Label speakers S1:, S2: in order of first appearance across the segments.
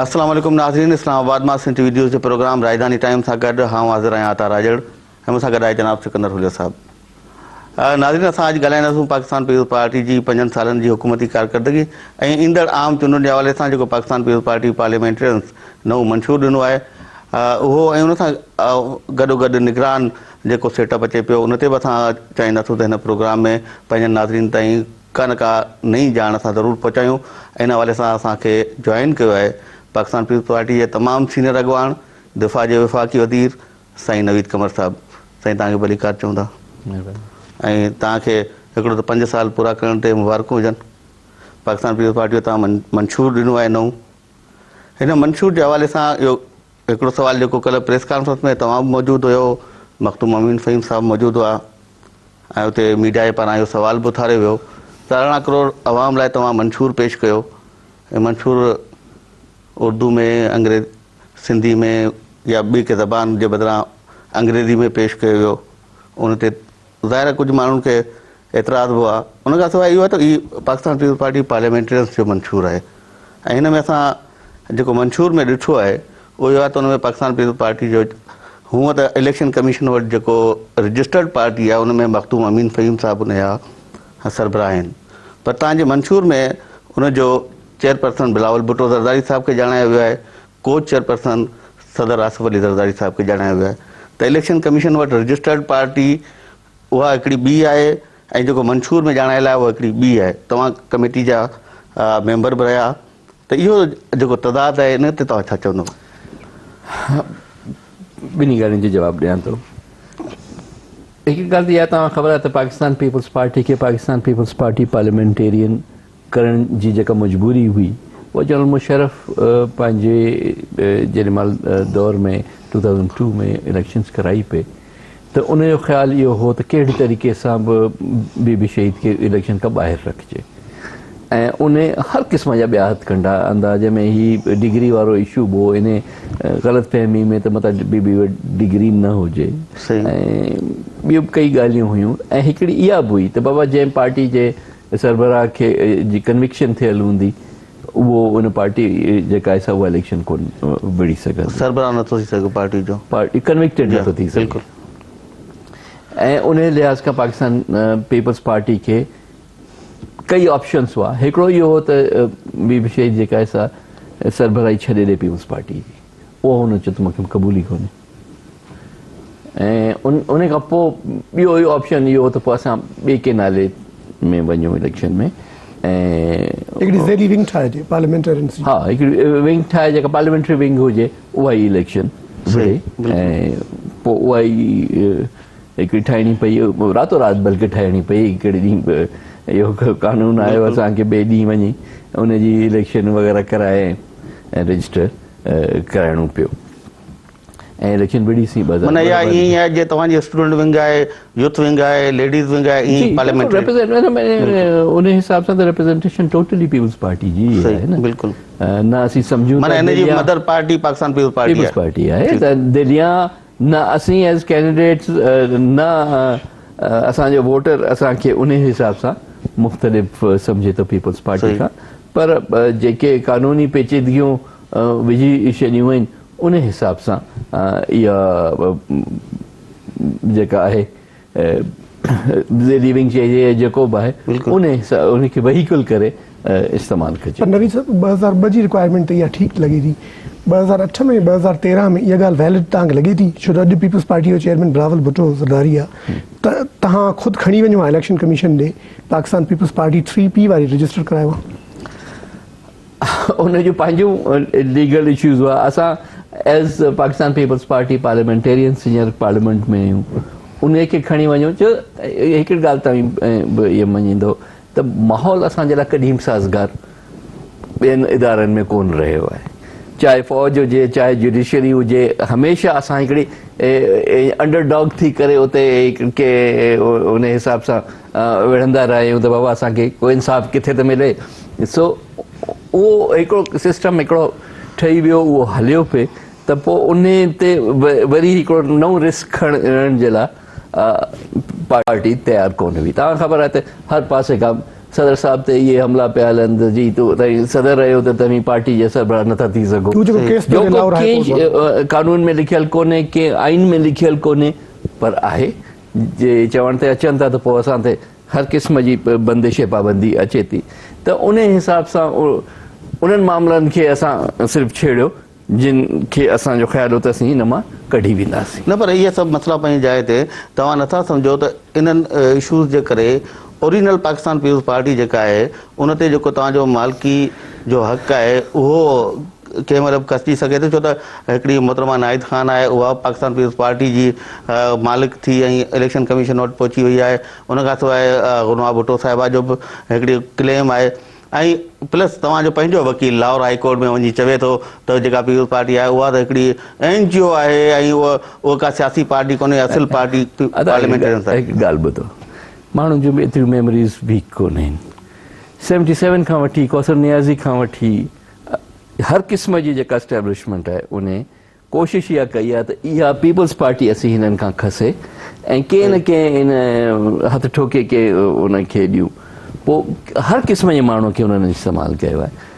S1: السلام عليڪم ناظرين اسلام آباد مان سنڌ ٽي وي نيوز جي پروگرام راڄڌاني ٽائيم سان گڏ آئون حاضر آهيان عطا راڄڙ ۽ مون سان گڏ آهي جناب سڪندر هوليو صاحب ناظرين اسان اڄ ڳالهائينداسون پاڪستان پيپلز پارٽي جي پنجن سالن جي حڪومتي ڪارڪردگي ۽ ايندڙ عام چونڊن جي حوالي سان جيڪو پاڪستان پيپلز پارٽي پارليامينٽرينز نئون منشور ڏنو آهي اهو ۽ ان سان گڏو گڏ نگران جيڪو سيٽ اپ اچي پيو ان تي به اسان چاهينداسون ته هن پروگرام ۾ پنهنجن ناظرين تائين ڪا نه ڪا نئين ڄاڻ اسان ضرور پهچايون ان حوالي سان اسان کي جوائن ڪيو آهي پاڪستان پيپلز پارٽي جي تمام سينئر اڳواڻ دفاع جي وفاقي وزير سائين نويد قمر صاحب سائين توهان کي ڀليڪار چئون ٿا ۽ توهان کي هڪڙو ته پنج سال پورا ڪرڻ تي مبارڪون هجن پاڪستان پيپلز پارٽي جو توهان منشور ڏنو آهي نئون هن منشور جي حوالي سان اهو هڪڙو سوال جيڪو ڪلهه پريس ڪانفرنس ۾ توهان به موجود هيو مخدوم امين فهيم صاحب موجود هئا ۽ اتي ميڊيا جي پاران اهو سوال به اٿاريو ويو ته 18 ڪروڙ عوام لاء توهان منشور پيش ڪيو ۽ منشور اردو ۾ انگريز سنڌي ۾ يا ٻي ڪنهن زبان جي بدران انگريزي ۾ پيش ڪيو ويو ان تي ظاهر آهي ڪجهه ماڻهن کي اعتراض به هئا. ان کان سواء اهو آهي ته هي پاڪستان پيپلز پارٽي پارليامينٽرينس جو منشور آهي ۽ هن ۾ اسان جيڪو منشور ۾ ڏٺو آهي اهو اهو آهي ته ان ۾ پاڪستان پيپلز پارٽي جو هونء ته اليڪشن ڪميشن وٽ جيڪو رجسٽرڊ پارٽي آهي ان ۾ مخدوم امين فهيم صاحب ان جا سربراهه آهن پر توهان جي منشور ۾ ان جو چيئرپرسن بلاول ڀٽو زرداري صاحب کي ڄاڻايو ويو آهي ڪو چيئرپرسن صدر آصف علي زرداري صاحب کي ڄاڻايو ويو آهي ته اليڪشن ڪميشن وٽ رجسٽرڊ پارٽي اها هڪڙي ٻي آهي ۽ جيڪو منشور ۾ ڄاڻايل آهي اها هڪڙي ٻي آهي توهان ڪميٽي جا ميمبر به رهيا ته اهو جيڪو تضاد آهي ان تي توهان ڇا چوندو؟
S2: ٻنهي ڳالهين جو جواب ڏيان ٿو. هڪ ڳالهه ته اها توهان خبر آهي ته پاڪستان پيپلز پارٽي کي پاڪستان پيپلز پارٽي پارليامينٽيرين ڪرڻ جي جيڪا مجبوري هئي اها جنرل مشرف پنهنجي جيڏي مهل دور ۾ ٽو ٿائوزنڊ ٽو ۾ اليڪشنز ڪرائي پئي ته ان جو خيال اهو هو ته ڪهڙي طريقي سان به بي بي شهيد کي اليڪشن کان ٻاهر رکجي ۽ ان هر قسم جا ٻيا هٿ ڪنڊا آندا جنهن ۾ هي ڊگري وارو اشو به هو ان غلط فهمي ۾ ته متان بي بي وٽ ڊگري نه هجي ۽ ٻيون به ڪئي ڳالهيون هيون ۽ هڪڙي اها به هئي ته بابا جنهن پارٽي جي سربراهه کي جي ڪنوڪشن ٿيل هوندي اهو ان پارٽي جيڪا آهي سا اها اليڪشن ڪون وڙهي سگهندي.
S1: سربراهه نٿو ٿي سگهي پارٽي جو.
S2: پارٽي ڪنوڪٽيڊ نٿو ٿي سگهي ۽ ان لحاظ کان پاڪستان پيپلز پارٽي کي ڪئي آپشنس هئا هڪڙو اهو هو ته بي بي شهيد جيڪا آهي سا سربراهي ڇڏي ڏي پيپلز پارٽي جي اهو هن چيو ته مونکي قبول ئي ڪونهي. ۽ ان کان پوء ٻيو اهو آپشن اهو هو ته پوء اسان ٻئي ڪنهن نالي ۾ وڃون اليڪشن ۾ ۽
S3: هڪڙي ذيلي ونگ ٺاهجي پارليامينٽرينس جي.
S2: ها هڪڙي ونگ ٺاهي جيڪا پارليامينٽري ونگ هجي اها ئي اليڪشن وڙهي ۽ پوء اها ئي هڪڙي ٺاهڻي پئي راتو رات بلڪه ٺاهڻي پئي هڪڙي ڏينهن اهو قانون آيو اسان کي ٻئي ڏينهن وڃي ان جي اليڪشن وغيره ڪرائي ۽ رجسٽر ڪرائڻو پيو. ۽ اليڪشن وڙهي سين 2000
S1: معنيٰ اها ائين ئي آهي جيئن توهان جي اسٽوڊنٽ ونگ آهي، يوٿ ونگ آهي، ليڊيز ونگ آهي ائين ئي پارليامينٽري.
S2: ان حساب سان ته ريپريزنٽيشن ٽوٽلي پيپلز پارٽي جي ئي آهي نه
S1: بلڪل
S2: نه اسين سمجهون
S1: معنيٰ هن جي mother party Pakistan Peoples party آهي.
S2: پيپلز پارٽي آهي ته دليان نه اسين ايز ڪينڊيڊيٽس نه اسان جو ووٽر اسان کي ان حساب سان مختلف سمجهي ٿو پيپلز پارٽي کان پر جيڪي قانوني پيچيدگيون وجهي ڇڏيون آهن ان حساب سان اها جيڪا آهي ذيلي ونگ چئجي يا جيڪو به آهي ان حساب ان کي وهيڪل ڪري استعمال ڪجي.
S3: پر نويد صاحب 2002 جي رڪوائرمينٽ ته اها ٺيڪ لڳي ٿي 2008 ۾ 2013 ۾ اها ڳالهه ويلڊ توهان کي لڳي ٿي ڇو ته اڄ پيپلز پارٽي جو چيئرمين بلاول ڀٽو زرداري آهي ته توهان خود کڻي وڃو ها اليڪشن ڪميشن ڏي پاڪستان پيپلز پارٽي ٿري پي واري رجسٽر ڪرايو ها.
S2: ان جون پنهنجون ليگل اشوز هئا اسان as Pakistan peoples party parliamentarians هينئر پارليامينٽ ۾ آهيون ان کي کڻي وڃو جو هڪڙي ڳالهه توهين به اها مڃيندو ته ماحول اسان جي لاء ڪڏهن به سازگار ٻين ادارن ۾ ڪون رهيو آهي چاهي فوج هجي چاهي جڊيشري هجي هميشه اسان هڪڙي انڊر ڊاگ ٿي ڪري اتي ڪي ان حساب سان وڙهندا رهيا آهيون ته بابا اسان کي ڪو انصاف ڪٿي ته ملي سو اهو هڪڙو سسٽم هڪڙو ٺهي ويو اهو هليو پئي ته پوء ان تي وري هڪڙو نئون رسڪ کڻڻ جي لاء پارٽي تيار ڪونه هئي توهان خبر آهي ته هر پاسي کان صدر صاحب تي اهي حملا پيا هلن ته جي توهين صدر رهيو ته توهين پارٽي جي سربراهه نٿا ٿي سگهو. جو ڪو ڪنهن قانون ۾ لکيل ڪونهي، ڪنهن آئين ۾ لکيل ڪونهي پر آهي جي چوڻ تي اچن ٿا ته پوء اسان تي هر قسم جي بندش ۽ پابندي اچي ٿي ته انهي حساب سان انهن معاملن کي اسان صرف ڇيڙيو جن کي اسان جو خيال هو ته اسين هن مان ڪڍي وينداسين.
S1: نه پر اهي سڀ مسئلا پنهنجي جاء تي توهان نٿا سمجهو ته انهن اشوز جي ڪري اوريجنل پاڪستان پيپلز پارٽي جيڪا آهي ان تي جيڪو توهان جو مالڪي جو حق آهي اهو ڪنهن مهل به کسجي سگهي ٿو ڇو ته هڪڙي محترمه ناهيد خان آهي اها به پاڪستان پيپلز پارٽي جي مالڪ ٿي ۽ اليڪشن ڪميشن وٽ پهچي وئي آهي ان کان سواء غنويٰ ڀٽو صاحبه جو به هڪڙي ڪليم آهي ۽ پلس توهان جو پنهنجو وڪيل لاهور هائي ڪورٽ ۾ وڃي چوي ٿو ته جيڪا پيپلز پارٽي آهي اها ته هڪڙي اين جي او آهي ۽ اها ڪا سياسي پارٽي ڪونهي اصل پارٽي پارليامينٽرين سان.
S2: هڪ ڳالهه ٻڌو ماڻهن جون به ايتريون ميموريز ويڪ ڪونهن سيونٽي سيون کان وٺي ڪوثر نيازي کان وٺي هر قسم جي جيڪا اسٽيبلشمينٽ آهي انهي ڪوشش اها ڪئي آهي ته اها پيپلز پارٽي اسين هنن کان کسي ۽ ڪنهن نه ڪنهن ان هٿ ٺوڪي ڪي ان کي ڏيون پوء هر قسم جي ماڻهو کي انهن استعمال ڪيو آهي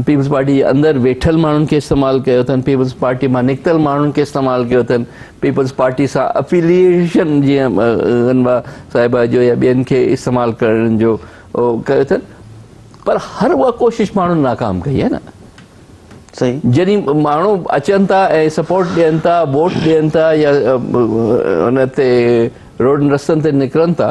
S2: پيپلز پارٽي جي اندر ويٺل ماڻهن کي استعمال ڪيو اٿن پيپلز پارٽي مان نڪتل ماڻهن کي استعمال ڪيو اٿن پيپلز پارٽي سان افيليئيشن جيئن غنوا صاحبه جو يا ٻين کي استعمال ڪرڻ جو ڪيو اٿن پر هر اها ڪوشش ماڻهن ناڪام ڪئي آهي نه.
S1: صحيح.
S2: جڏهن ماڻهو اچن ٿا ۽ سپورٽ ڏين ٿا ووٽ ڏين ٿا يا ان تي روڊن رستن تي نڪرن ٿا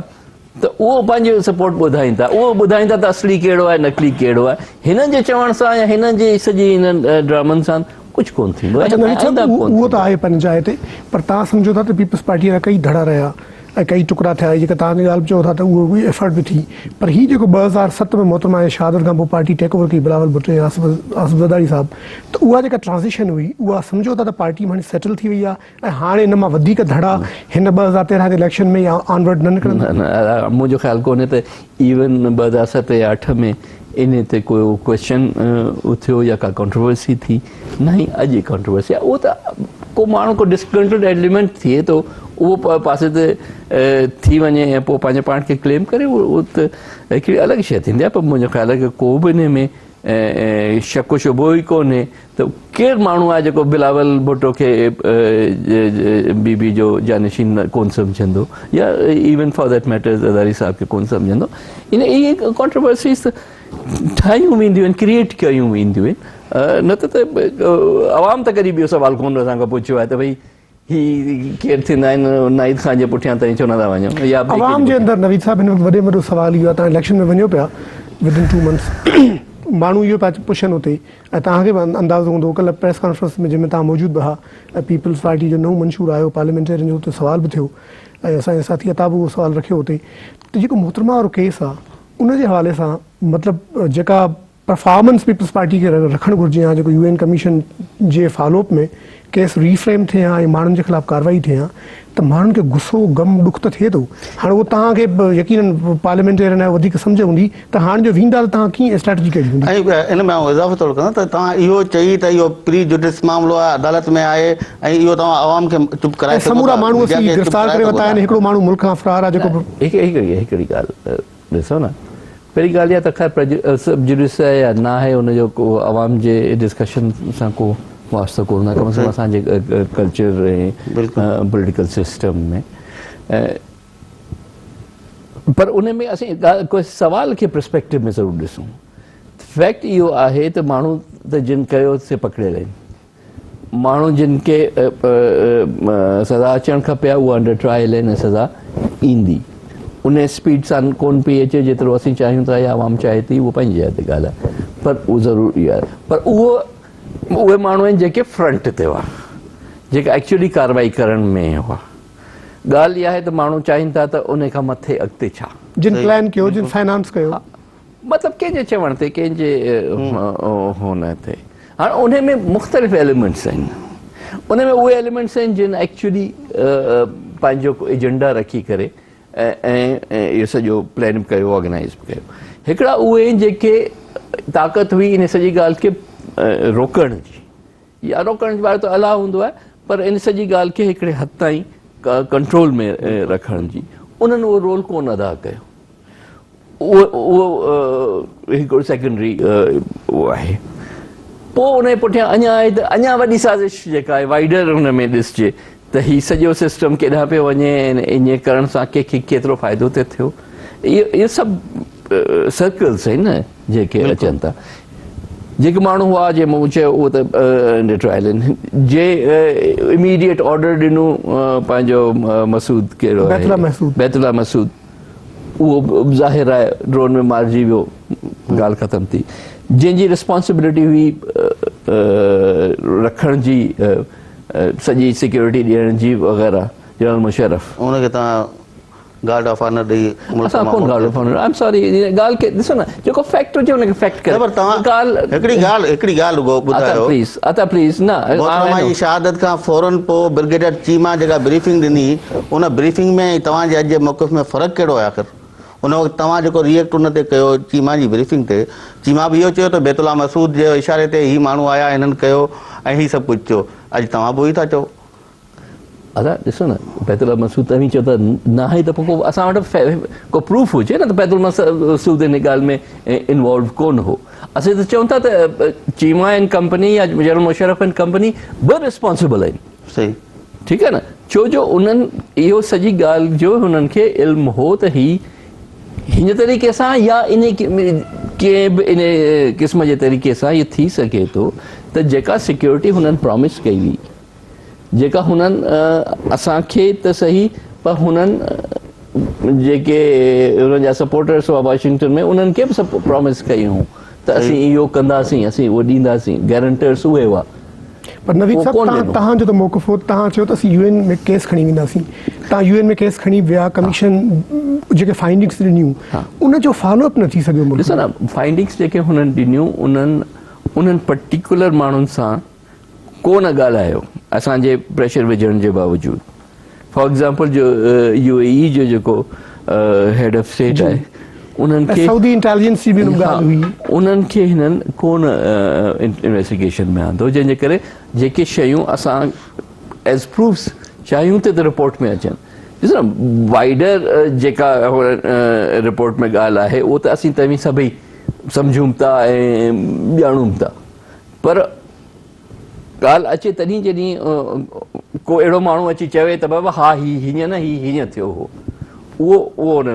S2: ته اهو پنهنجي سپورٽ ٻڌائين ٿا اهو ٻڌائين ٿا ته اصلي ڪهڙو آهي نقلي ڪهڙو آهي هنن جي چوڻ سان يا هنن جي سڄي هنن ڊرامن سان ڪجهه ڪونه ٿيندو
S3: اڇا نويد صاحب اهو ته آهي پنهنجي جاء تي پر توهان سمجهو ٿا ته پيپلز پارٽي جا ڪئي ڌڙا رهيا ۽ ڪئي ٽڪرا ٿيا جيڪا توهان جي ڳالهه به چئو ٿا ته اهو به ايفرٽ به ٿي پر هي جيڪو 2007 ۾ محترمه جي شهادت کان پوء پارٽي ٽيڪ اوور ڪئي بلاول ڀٽو ۽ آصف زرداري صاحب ته اها جيڪا ٽرانزيشن هئي اها سمجهو ٿا ته پارٽي هاڻي سيٽل ٿي وئي آهي ۽ هاڻي ان مان وڌيڪ ڌڙا هن 2013 جي اليڪشن ۾ يا آنورڊ نه نڪرندا.
S2: نه نه منهنجو خيال ڪونهي ته ايون 2007 يا 8 ۾ انهي تي ڪو ڪويسچن اٿيو يا ڪا ڪنٽروورسي ٿي نه ئي اڄ ڪنٽروورسي آهي اهو ته ڪو ماڻهو ڪو ڊسگرنٽلڊ ايليمينٽ ٿئي ٿو اهو پاسي تي ٿي وڃي ۽ پوء پنهنجي پاڻ کي ڪليم ڪري اهو ته هڪڙي الڳ شيء ٿيندي آهي پر منهنجو خيال آهي ڪه ڪو به انهي ۾ شڪ و شبهو ئي ڪونهي ته ڪير ماڻهو آهي جيڪو بلاول ڀٽو کي بي بي جو جانشين ڪون سمجهندو يا ايون فار that matter Zardari صاحب کي ڪون سمجهندو ان اهي ڪانٽروورسيز ته ٺاهيون وينديون آهن ڪريئيٽ ڪيون وينديون آهن نه ته عوام ته ڪڏهن به اهو سوال ڪون اسان کان پڇيو آهي ته ڀئي هي ڪير ٿيندا آهن ناهيد خان جي پٺيان تائين ڇو نٿا وڃو يا ٻئي
S3: عوام جي اندر نويد صاحب هن وقت وڏي ۾ وڏو سوال اهو آهي توهان اليڪشن ۾ وڃو پيا ود ان ٽو منٿس ماڻهو اهو پيا پڇن اتي ۽ توهان کي به اندازو هوندو ڪلهه پريس ڪانفرنس ۾ جنهن ۾ توهان موجود به ها ۽ پيپلز پارٽي جو نئون منشور آيو پارليامينٽيرين جو اتي سوال به ٿيو ۽ اسان جي ساٿي عطا به اهو سوال رکيو اتي ته جيڪو محترمه وارو ڪيس آهي ان جي حوالي سان مطلب جيڪا پرفارمنس پيپلز پارٽي کي رکڻ گهرجي ها جيڪو يو اين ڪميشن جي فالو اپ ۾ ڪيس ري فريم ٿئي ها ۽ ماڻهن جي خلاف ڪارروائي ٿئي ها ته ماڻهن کي غصو غم ڏک ته ٿئي ٿو هاڻي اهو توهان کي يقينن پارليامينٽيرين آهيو وڌيڪ سمجهه هوندي ته هاڻ جو ويندا ته توهان ڪيئن اسٽريٽجي ڪهڙي هوندي.
S1: ۽ ان ۾ آئون اضافو ٿورو ڪندس ته توهان اهو چئي ته اهو پري جوڊس معاملو آهي عدالت ۾ آهي ۽ اهو توهان عوام کي چپ ڪرائي
S3: سگهو ٿا سمورا ماڻهو اسين گرفتار ڪري ورتا آهن هڪڙو ماڻهو ملڪ کان فرار آهي جيڪو
S2: هڪڙي ڳالهه ڏسو نه پهرين ڳالهه اها ته خير سب جوڊس آهي يا نه آهي ان جو ڪو عوام جي ڊسڪشن سان ڪو واسطو ڪونه آهي ڪم از ڪم اسان جي ڪلچر ۽ پوليٽيڪل سسٽم ۾ پر ان ۾ اسين ڪو سوال کي پرسپيڪٽو ۾ ضرور ڏسون فيڪٽ اهو آهي ته ماڻهو ته جن ڪيو سي پڪڙيل آهن ماڻهو جن کي سزا اچڻ کپي ها اهي انڊر ٽرائل آهن ۽ سزا ايندي ان اسپيڊ سان ڪون پئي اچي جيترو اسين چاهيون ٿا يا عوام چاهي ٿي اهو پنهنجي جاء تي ڳالهه آهي پر اهو ضرور اهو آهي پر اهو اهي ماڻهو آهن جيڪي فرنٽ تي هئا جيڪا ايڪچولي ڪارروائي ڪرڻ ۾ هئا ڳالهه اها آهي ته ماڻهو چاهين ٿا ته ان کان مٿي اڳتي ڇا
S3: جن پلان ڪيو جن فائنانس ڪيو
S2: مطلب ڪنهن جي چوڻ تي ڪنهن جي هن تي هاڻ انهي ۾ مختلف ايليمينٽس آهن ان ۾ اهي ايليمينٽس آهن جن ايڪچولي پنهنجو ڪو ايجنڊا رکي ڪري ۽ اهو سڄو پلان به ڪيو آرگنائز به ڪيو هڪڙا اهي آهن جيڪي طاقت هئي ان سڄي ڳالهه کي روڪڻ جي يا روڪڻ وارو ته الله هوندو آهي پر ان سڄي ڳالهه کي هڪڙي حد تائين ڪنٽرول ۾ رکڻ جي انهن اهو رول ڪونه ادا ڪيو. اهو اهو هڪڙو سيڪنڊري اهو آهي. پوء ان جي پٺيان اڃا آهي ته اڃا وڏي سازش جيڪا آهي وائيڊر ان ۾ ڏسجي ته هي سڄو سسٽم ڪيڏانهن پيو وڃي ۽ ائين ڪرڻ سان ڪنهن کي ڪيترو فائدو ٿي ٿيو. اهو اهي سڀ سرڪلز آهن نه جيڪي اچن ٿا. جيڪي ماڻهو هئا جي مون چيو اهو ته انڊر ٽرائل آهن. جي اميڊيٽ آرڊر ڏنو پنهنجو مسعود ڪهڙو آهي؟ بيت الله محسود. بيت الله محسود اهو به ظاهر آهي ڊرون ۾ مارجي ويو ڳالهه ختم ٿي. جنهن جي ريسپانسبلٽي هئي رکڻ جي سڄي سيڪيورٽي ڏيڻ جي وغيره جنرل مشرف.
S1: ان کي توهان گارڊ آف آنر ڏئي ملڪ
S2: اسان
S1: مان
S2: ڪون گارڊ
S1: موڪليو.
S2: Of honour I am sorry ان ڳالهه کي ڏسو نه جيڪو فيڪٽ هجي ان کي فيڪٽ
S1: نه
S2: ڪري
S1: پر توهان
S2: ڳالهه
S1: هڪڙي ڳالهه هڪڙي ڳالهه رڳو
S2: عطا
S1: ٻڌايو
S2: پليز عطا پليز نه
S1: محترمه جي شهادت کان فورن پوء برگيڊيئر چيما جيڪا بريفنگ ڏني ان بريفنگ ۾ ۽ توهان جي اڄ جي موقف ۾ فرق ڪهڙو آهي آخر ان وقت توهان جيڪو ري ايڪٽ ان تي ڪيو چيما جي بريفنگ تي چيما به اهو چيو ته بيت الله مسعود جي اشاري تي هي ماڻهو آيا هنن ڪيو ۽ هي سڀ ڪجهه ٿيو اڄ توهان به اهو ئي ٿا چئو.
S2: ادا ڏسو نه بيت الله مسعود توهين چئو ٿا ناهي ته پوء ڪو اسان وٽ ڪو پروف هجي نه ته بيت الله مسعود ان ڳالهه ۾ انوالو ڪونه هو. اسين ته چئون ٿا ته چيما اينڊ ڪمپني يا جنرل مشرف اينڊ ڪمپني به ريسپانسبل آهن.
S1: صحيح.
S2: ٺيڪ آهي نه ڇو جو انهن اهو سڄي ڳالهه جو هنن کي علم هو ته هي هن طريقي سان يا ان ڪنهن به ان قسم جي طريقي سان هي ٿي سگهي ٿو ته جيڪا سيڪيورٽي هنن پرامس ڪئي هئي جيڪا هنن اسان کي ته سهي پر هنن جيڪي هنن جا سپورٽرس هئا واشنگٽن ۾ انهن کي به سڀ پرامس ڪئي هيون ته اسين اهو ڪنداسين اسين اهو ڏينداسين گارنٽرس اهي هئا.
S3: پر نويد صاحب تهان جو ته موقف هو تهان چيو ته اسين يو اين ۾ ڪيس کڻي وينداسين تهان يو اين ۾ ڪيس کڻي ويا ڪميشن جيڪي فائنڊنگس ڏنيون ان جو فالو اپ نه ٿي سگهيو ملڪ
S2: ڏسو نه فائنڊنگس جيڪي هنن ڏنيون انهن انهن پرٽيڪولر ماڻهن سان ڪو نه ڳالهايو اسان جي پريشر وجهڻ جي باوجود فار ايگزامپل جو يو اي اي جو جيڪو هيڊ آف اسٽيٽ آهي انهن کي
S3: سعودي انٽيليجنس جي به ڳالهه هئي
S2: انهن کي هنن ڪو نه انويسٽيگيشن ۾ آندو جنهن جي ڪري جيڪي شيون اسان ايز پروفس چاهيون ٿي ته رپورٽ ۾ اچن ڏسو نه وائيڊر جيڪا رپورٽ ۾ ڳالهه آهي اهو ته اسين توهين سڀئي سمجهون ٿا ۽ ڄاڻون ٿا پر ڳالهه اچي تڏهن جڏهن ڪو اهڙو ماڻهو اچي چوي ته بابا ها هي هيئن نه هي هيئن ٿيو هو اهو اهو ان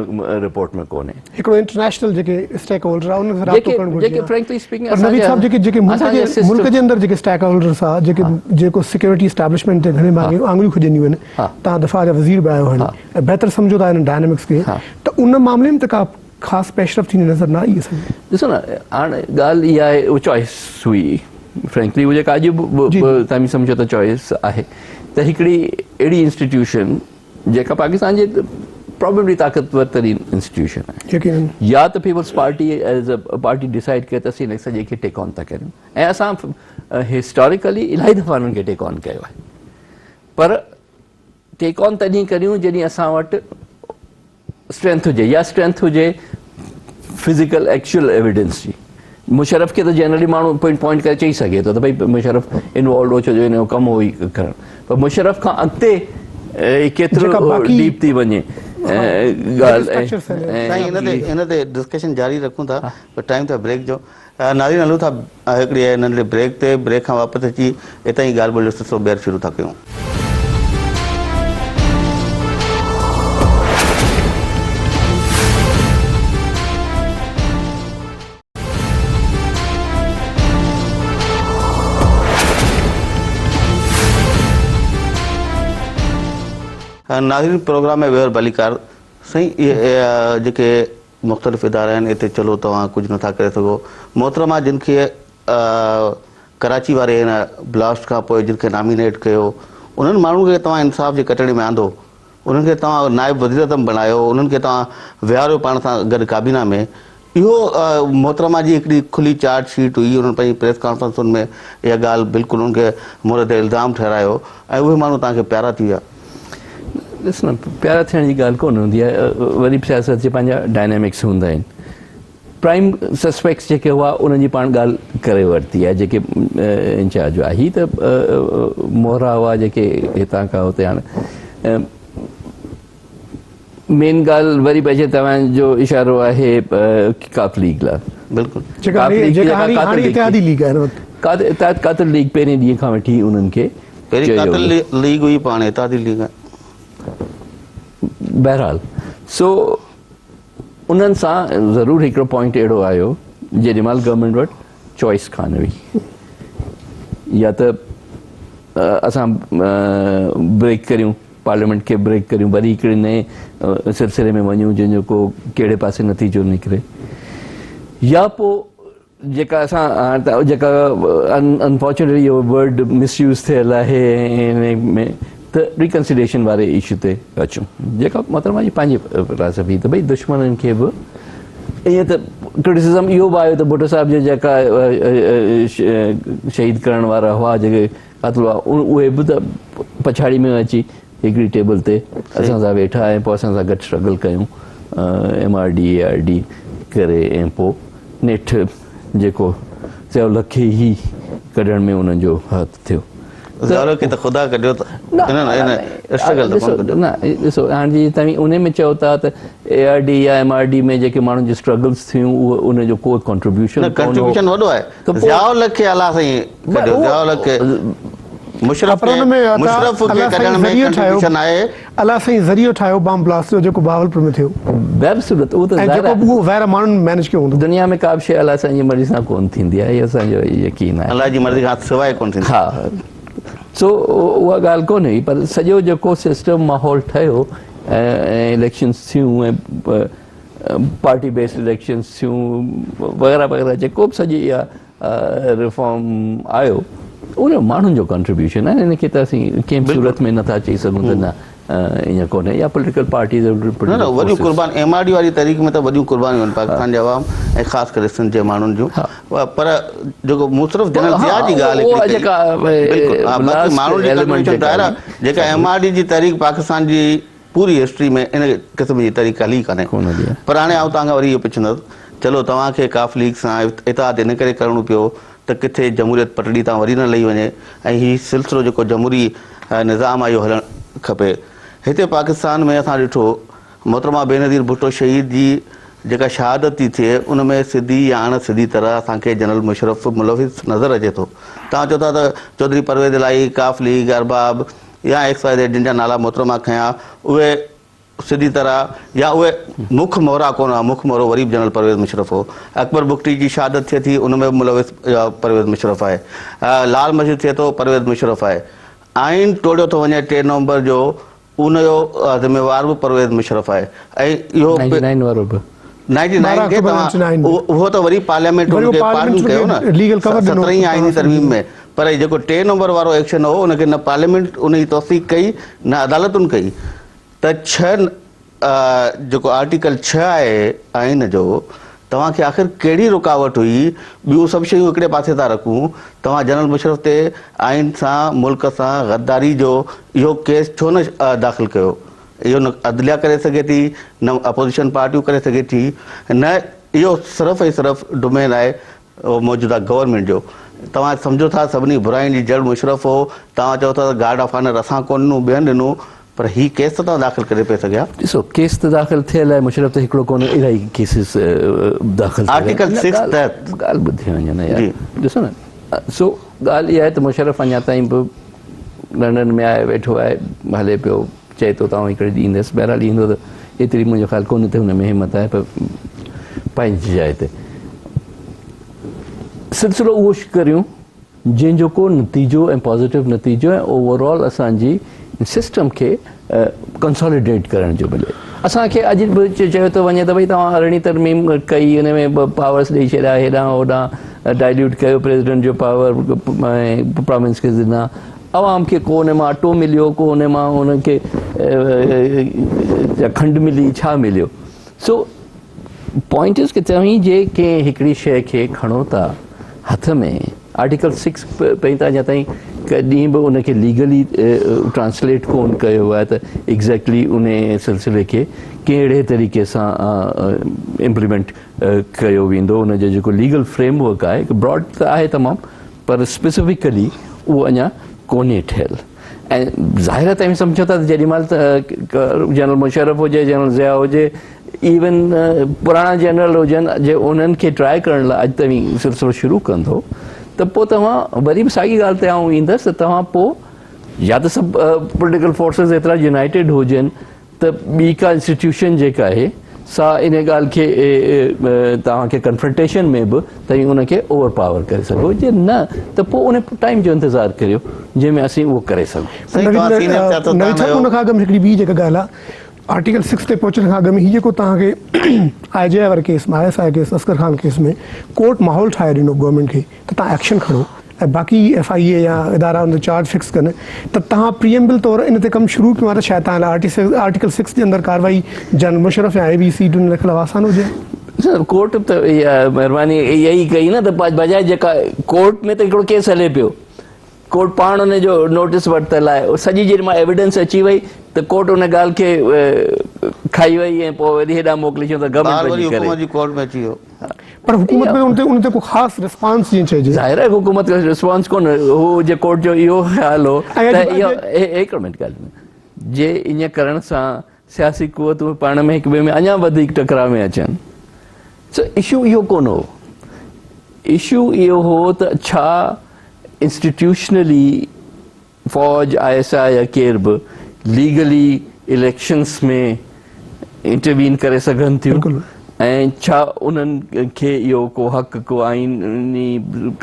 S2: رپورٽ ۾ ڪونهي.
S3: هڪڙو انٽرنيشنل جيڪي اسٽيڪ هولڊر آ انهن سان رابطو ڪرڻ گهرجي
S2: جيڪي فرينڪلي اسپيڪنگ
S3: پر نويد صاحب جيڪي جيڪي ملڪ جي ملڪ جي اندر جيڪي اسٽيڪ هولڊرس آ جيڪي جيڪو سيڪيورٽي اسٽيبلشمينٽ تي گهڻي ڀاڱي آڱريون کڄنديون آهن توهان دفاع جا وزير به آهيو هاڻي ۽ بهتر سمجهو ٿا انهن ڊائنامڪس کي ته ان معاملي ۾ ته ڪا خاص پيش رفت ٿيندي نظر نه آئي اسان کي.
S2: ڏسو نه هاڻ ڳالهه اها آهي اهو چوائس هئي فرينڪلي اهو جيڪا اڄ به توهين سمجهو ته چوائس آهي ته هڪڙي اهڙي انسٽيٽيوشن جيڪا پاڪستان جي پرابيبلي طاقتور ترين انسٽيٽيوشن آهي
S3: يقينن
S2: يا ته peoples party as a party decide ڪري ته اسين هن سڄي کي ٽيڪ آن ٿا ڪريون ۽ اسان هسٽاريڪلي الاهي دفعا انهن کي ٽيڪ آن ڪيو آهي پر ٽيڪ آن تڏهن ڪريون جڏهن اسان وٽ اسٽرينٿ هجي يا اسٽرينٿ هجي فزيڪل ايڪچوئل ايويڊنس جي. مشرف کي ته جنرلي ماڻهو پوائنٽ پوائنٽ ڪري چئي سگهي ٿو ته ڀئي مشرف انوالوڊ هو ڇو جو هن جو ڪم هو ئي ڪرڻ پر مشرف کان اڳتي ڪيترو ڊيپ ٿي وڃي ڳالهه.
S1: سائين ان تي ڊسڪشن جاري رکون ٿا پر ٽائيم ٿيو آهي بريڪ جو. ناظرين هلون ٿا هڪڙي ننڍڙي بريڪ تي، بريڪ کان واپس اچي اتان ئي ڳالهه ٻولهه جو سلسلو ٻيهر شروع ٿا ڪيون. ناظرين پروگرام ۾ ٻيهر ڀليڪار سائين اهي جيڪي مختلف ادارا آهن اتي چلو توهان ڪجهه نٿا ڪري سگهو محترمه جن کي ڪراچي واري هن بلاسٽ کان پوء جن کي نامينيٽ ڪيو انهن ماڻهن کي توهان انصاف جي ڪٽهڙي ۾ آندو انهن کي توهان نائب وزيراعظم بڻايو انهن کي توهان ويهاريو پاڻ سان گڏ ڪابينا ۾ اهو محترمه جي هڪڙي کلي چارج شيٽ هئي انهن پنهنجي پريس ڪانفرنسن ۾ اها ڳالهه بلڪل انهن کي مورد الزام ٺهرايو ۽ اهي ماڻهو توهان کي پيارا ٿي ويا.
S2: ڏس نه پيارا ٿيڻ جي ڳالهه ڪونه هوندي آهي وري به سياست جي پنهنجا ڊائنامڪس هوندا آهن پرائم سسپيڪٽس جيڪي هئا انهن جي پاڻ ڳالهه ڪري ورتي آهي جيڪي انچارج هئا هي ته مهرا هئا جيڪي هتان کان هتي هاڻي مين ڳالهه وري به اچي توهان جو اشارو آهي ڪاف ليگ لاء.
S1: بلڪل.
S3: جيڪا هاڻي هاڻي اتحادي ليگ آهي هن وقت.
S2: اتحاد قاتل ليگ پهرين ڏينهن کان وٺي انهن کي
S1: پهرين قاتل ليگ هئي پوء هاڻي اتحادي ليگ آهي.
S2: بهرحال سو انهن سان ضرور هڪڙو پوائنٽ اهڙو آيو جيڏي مهل گورنمينٽ وٽ چوائس ڪانه هئي يا ته اسان بريڪ ڪريون پارليامينٽ کي بريڪ ڪريون وري هڪڙي نئين سلسلي ۾ وڃون جنهن جو ڪو ڪهڙي پاسي نتيجو نڪري يا پوء جيڪا اسان هاڻ ته جيڪا انفارچونيٽلي اهو ورڊ مس يوز ٿيل آهي ان ۾ ته ريڪنسيليشن واري اشو تي اچون جيڪا محترمه جي پنهنجي فلاسفي ته ڀئي دشمنن کي به ائين ته ڪرٽيسزم اهو به آيو ته ڀٽو صاحب جي جيڪا شهيد ڪرڻ وارا هئا جيڪي قاتل هئا اهي به ته پڇاڙي ۾ اچي هڪڙي ٽيبل تي اسان سان ويٺا ۽ پوء اسان سان گڏ اسٽرگل ڪيون M R D A R D ڪري ۽ پوء نيٺ جيڪو ضياء الحق کي ئي ڪڍڻ ۾ انهن جو هٿ ٿيو.
S1: ضياء الحق کي ته خدا ڪڍيو ته انهن اسٽرگل ته ڪونه ڪڍيو.
S2: نه ڏسو هاڻ جي توهين انهي ۾ چئو ٿا ته اي آر ڊي يا ايم آر ڊي ۾ جيڪي ماڻهن جون اسٽرگلز ٿيون اهو ان جو ڪو ڪنٽريبيوشن
S1: نه ڪنٽريبيوشن وڏو آهي ضياء الحق کي الله سائين ڪڍيو ضياء الحق کي مشرف کي مشرف کي ڪڍڻ ۾ ڪنٽريبيوشن آهي.
S3: الله سائين ذريعو ٺاهيو بام بلاسٽ جو جيڪو بهاولپور ۾ ٿيو.
S2: بهر صورت اهو ته
S3: ظاهر آهي. ۽ جيڪو به اهو ظاهر آهي ماڻهن مينيج ڪيو هوندو.
S2: دنيا ۾ ڪا به شيء الله سائين جي مرضي سان ڪونه ٿيندي آهي اهو اسان جو يقين آهي.
S1: الله جي مرضي کان سواء ڪونه ٿيندي.
S2: ها سو اها ڳالهه ڪونه هئي پر سڄو جيڪو سسٽم ماحول ٺهيو ۽ اليڪشنز ٿيون ۽ پارٽي بيسڊ اليڪشنز ٿيون وغيره وغيره جيڪو به سڄي اها ريفارم آيو ان جو ماڻهن جو ڪنٽريبيوشن آهي ان کي ته اسين ڪنهن به صورت ۾ نٿا چئي سگهون ته نه ائين ڪونهي يا پوليٽيڪل پارٽيز
S1: نه نه وڏيون قربان ايم آر ڊي واري تحريڪ ۾ ته وڏيون قربانيون آهن پاڪستان جي عوام ۽ خاص ڪري سنڌ جي ماڻهن جون پر جيڪو مون صرف جنرل ضياء جي ڳالهه هڪڙي ڪئي بلڪل ها باقي ماڻهن جي ڪنٽريبيوشن ظاهر آهي جيڪا ايم آر ڊي جي تحريڪ پاڪستان جي پوري هسٽري ۾ ان قسم جي تحريڪ هلي ڪانهي پر هاڻي آئون توهان کان وري اهو پڇندس چلو توهان کي قاف ليگ سان اتحاد ان ڪري ڪرڻو پيو ته ڪٿي جمهوريت پٽڙي تان وري نه لهي وڃي ۽ هي سلسلو جيڪو جمهوري نظام آهي اهو هلڻ کپي. هتي پاڪستان ۾ اسان ڏٺو محترمه بينظير ڀٽو شهيد جي جيڪا شهادت ٿي ٿئي ان ۾ سڌي يا اڻ سڌي طرح اسان کي جنرل مشرف ملوث نظر اچي ٿو. توهان چئو ٿا ته چوڌري پرويز الاهي، قاف ليگ، ارباب يا ايڪس وائي زيڊ جن جا نالا محترمه کنيا اهي سڌي طرح يا اهي مک مهرا ڪونه هئا، مک مهرو وري به جنرل پرويز مشرف هو. اڪبر بگٽي جي شهادت ٿئي ٿي ان ۾ به ملوث پرويز مشرف آهي. لال مسجد ٿئي ٿو پرويز مشرف آهي. آئين ٽوڙيو ٿو وڃي ٽي نومبر جو ان جو ذميوار به پرويز مشرف آهي ۽ اهو
S2: نائنٽي نائين وارو به.
S1: نائنٽي نائين کي توهان اهو ته وري پارليامينٽ ان کي پارڊن ڪيو نه سترهين آئيني ترميم ۾ پر هي جيڪو ٽي نمبر وارو ايڪشن هو ان کي نه پارليامينٽ ان جي توثيق ڪئي نه عدالتن ڪئي ته ڇهه جيڪو آرٽيڪل ڇهه آهي آئين جو توهان کي آخر ڪهڙي رڪاوٽ هئي ٻيون سڀ شيون هڪڙي پاسي ٿا رکون توهان جنرل مشرف تي آئين سان ملڪ سان غداري جو اهو ڪيس ڇو نه داخل ڪيو اهو نه عدليه ڪري سگهي ٿي نه اپوزيشن پارٽيون ڪري سگهي ٿي نه اهو صرف ۽ صرف ڊومين آهي موجوده گورنمينٽ جو. توهان سمجهو ٿا سڀني براين جي جڙ مشرف هو، توهان چئو ٿا ته گارڊ آف آنر اسان ڪونه ڏنو ٻين ڏنو، پر هي ڪيس ته توهان داخل ڪري پئي سگهيا.
S2: ڏسو ڪيس ته داخل ٿيل آهي مشرف ته هڪڙو ڪونه الاهي ڪيسز داخل ٿيل آهن.
S1: آرٽيڪل سڪس تحت.
S2: ڳالهه ٻڌي وڃو نه يار ڏسو نه سو ڳالهه اها آهي ته مشرف اڃا تائين به لنڊن ۾ آهي ويٺو آهي هلي پيو چئي ٿو ته آئون هڪڙي ڏينهن ايندس بهرحال ايندو ته ايتري منهنجو خيال ڪونهي ته هن ۾ همت آهي پر پنهنجي جاء تي سلسلو اهو ڪريون جنهن جو ڪو نتيجو ۽ پازيٽو نتيجو ۽ اوور آل اسان جي سسٽم کي ڪنساليڊيٽ ڪرڻ جو ملي اسان کي اڄ به چيو ٿو وڃي ته ڀئي توهان ارڙهين ترميم ڪئي ان ۾ پاورس ڏئي ڇڏيا هيڏانهن هوڏانهن ڊائليوٽ ڪيو پريزيڊنٽ جو پاور ۽ پراونس کي ڏنا عوام کي ڪو ان مان اٽو مليو ڪو ان مان ان کي کنڊ ملي ڇا مليو سو پوائنٽ از ڪي توهين جي ڪنهن هڪڙي شيء کي کڻو ٿا هٿ ۾ آرٽيڪل سڪس پهرين ته اڃا تائين ڪڏهن به ان کي ليگلي ٽرانسليٽ ڪون ڪيو آهي ته ايگزيڪٽلي ان سلسلي کي ڪهڙي طريقي سان امپليمينٽ ڪيو ويندو ان جو جيڪو ليگل فريم ورڪ آهي براڊ ته آهي تمام پر اسپيسفڪلي اهو اڃا ڪونهي ٺهيل ۽ ظاهر آهي توهين سمجهو ٿا ته جيڏي مهل جنرل مشرف هجي جنرل ضياء هجي ايون پراڻا جنرل هجن جي انهن کي ٽرائي ڪرڻ لاء اڄ توهين سلسلو شروع ڪندو ته پوء توهان وري به ساڳي ڳالهه تي آئون ايندس ته توهان پوء يا ته سڀ پوليٽيڪل فورسز ايترا يونائيٽيڊ هجن ته ٻي ڪا انسٽيٽيوشن جيڪا آهي سا ان ڳالهه کي توهان کي ڪنفرنٽيشن ۾ به توهين ان کي اوور پاور ڪري سگهو جي نه ته پوء ان ٽائيم جو انتظار ڪريو جنهن ۾ اسين اهو ڪري سگهون.
S1: سائين توهان سينيئر سياستدان آهيو.
S3: ان کان اڳ ۾ هڪڙي ٻي جيڪا ڳالهه آهي آرٽيڪل سڪس تي پهچڻ کان اڳ ۾ هي جيڪو توهان کي آء جي آء واري case ۾ I S I case Asghar Khan case ۾ court ماحول ٺاهي ڏنو گورنمينٽ کي ته توهان ايڪشن کڻو ۽ باقي ايف I اي يا ادارا ان تي چارج فڪس ڪن ته توهان پري ايمبل طور ان تي ڪم شروع ڪيو ها ته شايد توهان لاء آرٽيڪل سڪس جي اندر ڪارروائي جنرل مشرف يا اي بي سي ڊي ان خلاف آسان هجي ها.
S2: سر ڪورٽ ته اها مهرباني اها ئي ڪئي نه ته بجاء جيڪا ڪورٽ ۾ ته هڪڙو ڪيس هلي پيو ڪورٽ پاڻ ان جو نوٽيس ورتل آهي سڄي جيڏي مهل ايويڊنس اچي وئي ته ڪورٽ ان ڳالهه کي کائي وئي ۽ پوء وري هيڏانهن موڪلي ڇڏيو ته گورنمينٽ
S1: وڃي ڪري. حڪومت جي ڪورٽ ۾ اچي ويو.
S3: پر حڪومت ۾ ان تي ان تي ڪو خاص رسپانس جيئن چئجي.
S2: ظاهر آهي حڪومت جو رسپانس ڪونه هو جي ڪورٽ جو اهو خيال هو ته اهو هڪڙو منٽ ڳالهه جي ائين ڪرڻ سان سياسي قوتون پاڻ ۾ هڪ ٻئي ۾ اڃا وڌيڪ ٽڪراء ۾ اچن سو اشو اهو ڪونه هو اشو اهو هو ته ڇا انسٽيٽيوشنلي فوج، I S I يا ڪير به ليگلي اليڪشنس ۾ انٽروين ڪري سگهن ٿيون ۽ ڇا انهن کي اهو ڪو حق ڪو آئيني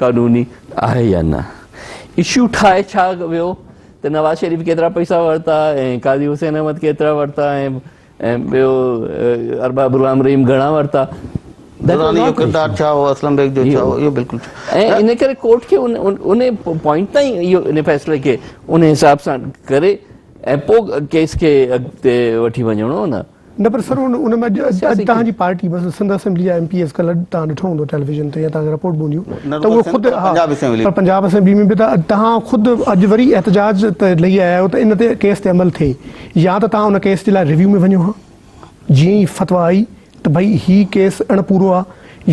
S2: قانوني آهي يا نه؟ اشو ٺاهي ڇا ويو ته نواز شريف ڪيترا پئسا ورتا ۽ قاضي حسين احمد ڪيترا ورتا ۽ ۽ ٻيو ارباب غلام رحيم گهڻا ورتا.
S1: دراني جو ڪردار ڇا هو اسلم بيگ جو ڇا هو اهو بلڪل
S2: ۽ ان ڪري ڪورٽ کي ان پوائنٽ تائين اهو ان فيصلي کي ان حساب سان ڪري ۽ پوء ڪيس کي اڳتي وٺي وڃڻو هو نه.
S3: نه پر سر ان ۾ اڄ توهان جي پارٽي مثلا سنڌ اسيمبلي جا ايم پي ايز ڪلهه توهان ڏٺو هوندو ٽيليويزن تي يا توهان کي رپورٽ به هونديون ته اهي خود ها پر پنجاب اسيمبلي ۾ به ته توهان خود اڄ وري احتجاج تي لهي آيا آهيو ته ان تي ڪيس تي عمل ٿئي يا ته توهان ان ڪيس جي لاء ريويو ۾ وڃو ها جيئن ئي فتويٰ آئي ته ڀئي هي ڪيس اڻ پورو آ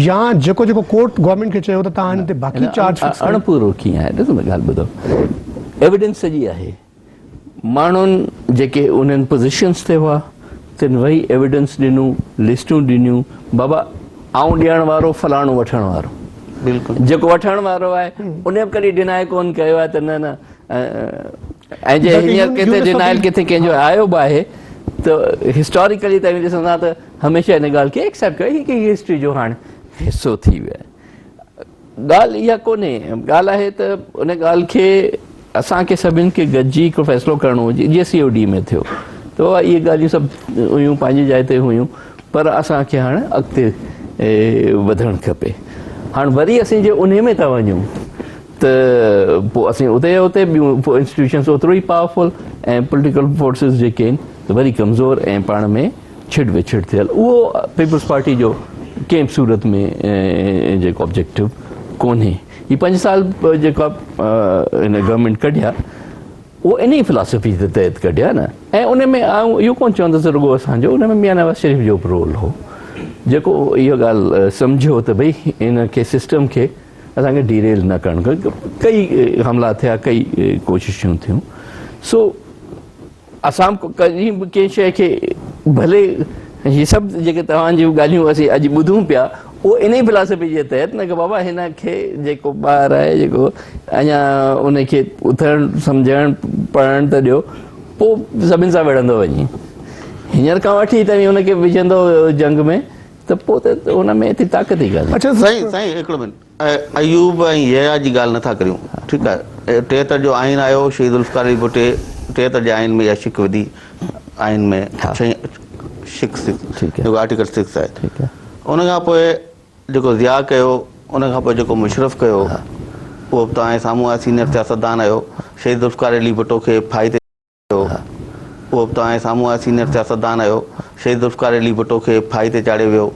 S3: يا جيڪو جيڪو ڪورٽ گورنمينٽ کي چيو ته توهان هن تي باقي چارج فڪس
S2: ڪريو. اڻ پورو ڪيئن آهي ڏسو نه ڳالهه ٻڌو ايويڊنس سڄي آهي ماڻهن جيڪي انهن پوزيشنس تي هئا تن وئي ايويڊنس ڏنو لسٽون ڏنيون بابا آئون ڏيڻ وارو فلاڻو وٺڻ وارو
S1: بلڪل
S2: جيڪو وٺڻ وارو آهي ان به ڪڏهن ڊنائي ڪون ڪيو آهي ته نه نه ۽ جي هينئر ڪٿي ڊنائل ڪٿي ڪنهن جو آيو به آهي ته هسٽاريڪلي توهين ڏسندا ته هميشه ان ڳالهه کي ايڪسيپٽ ڪيو هي هڪ هسٽري جو هاڻ حصو ٿي ويو آهي ڳالهه اها ڪونهي ڳالهه آهي ته ان ڳالهه کي اسان کي سڀن کي گڏجي هڪڙو فيصلو ڪرڻو هجي جيئن سي او ڊي ۾ ٿيو ته اهي ڳالهيون سڀ هيون پنهنجي جاء تي هيون پر اسان کي هاڻ اڳتي وڌڻ کپي هاڻ وري اسين جي انهي ۾ ٿا وڃون ته پوء اسين اتي جا اتي ٻيون انسٽيٽيوشنس اوترو ئي پاورفل ۽ پوليٽيڪل فورسز جيڪي آهن ته وري ڪمزور ۽ پاڻ ۾ ڇڙ وڇڙ ٿيل اهو پيپلز پارٽي جو ڪنهن به صورت ۾ جيڪو آبجيڪٽو ڪونهي هي پنج سال جيڪا هن گورنمينٽ ڪڍيا اهو انهي فلاسفي جي تحت ڪڍيا نه ۽ ان ۾ آئون اهو ڪونه چوندس رڳو اسان جو ان ۾ ميان نواز شريف جو به رول هو جيڪو اهو ڳالهه سمجهيو ته ڀئي ان کي سسٽم کي اسان کي ڊي ريل نه ڪرڻ کپي ڪئي حملا ٿيا ڪئي ڪوششون ٿيون سو اسان ڪڏهن به ڪنهن شيء کي ڀلي هي سڀ جيڪي توهان جون ڳالهيون اسين اڄ ٻڌون پيا اهو ان ئي فلاسفي جي تحت نه ڪه بابا هن کي جيڪو ٻار آهي جيڪو اڃا ان کي اٿڻ سمجهڻ پڙهڻ ته ڏيو پوء سڀن سان وڙهندو وڃي هينئر کان وٺي توهين ان کي وجهندو جنگ ۾ ته پوء ته ان ۾ ايتري طاقت ئي ڪانهي.
S1: اڇا سائين سائين هڪڙو منٽ ايوب ۽ يحيٰ جي ڳالهه نٿا ڪريون ٺيڪ آهي 73 جو آئين آيو شهيد ذوالفقار علي ڀٽي 73 جي آئين ۾ اها شق وڌي آئين ۾ شق سڪس جيڪو آرٽيڪل سڪس آهي ان کان پوء جيڪو ضياء ڪيو ان کان پوء جيڪو مشرف ڪيو اهو به توهان جي سامهون آهي سينئر سياستدان آهيو شهيد ذوالفقار علي ڀٽو کي ڦاهي تي ٿيو اهو به توهان جي سامهون آهي سينئر سياستدان آهيو شهيد ذوالفقار علي ڀٽو کي ڦاهي تي چاڙهيو ويو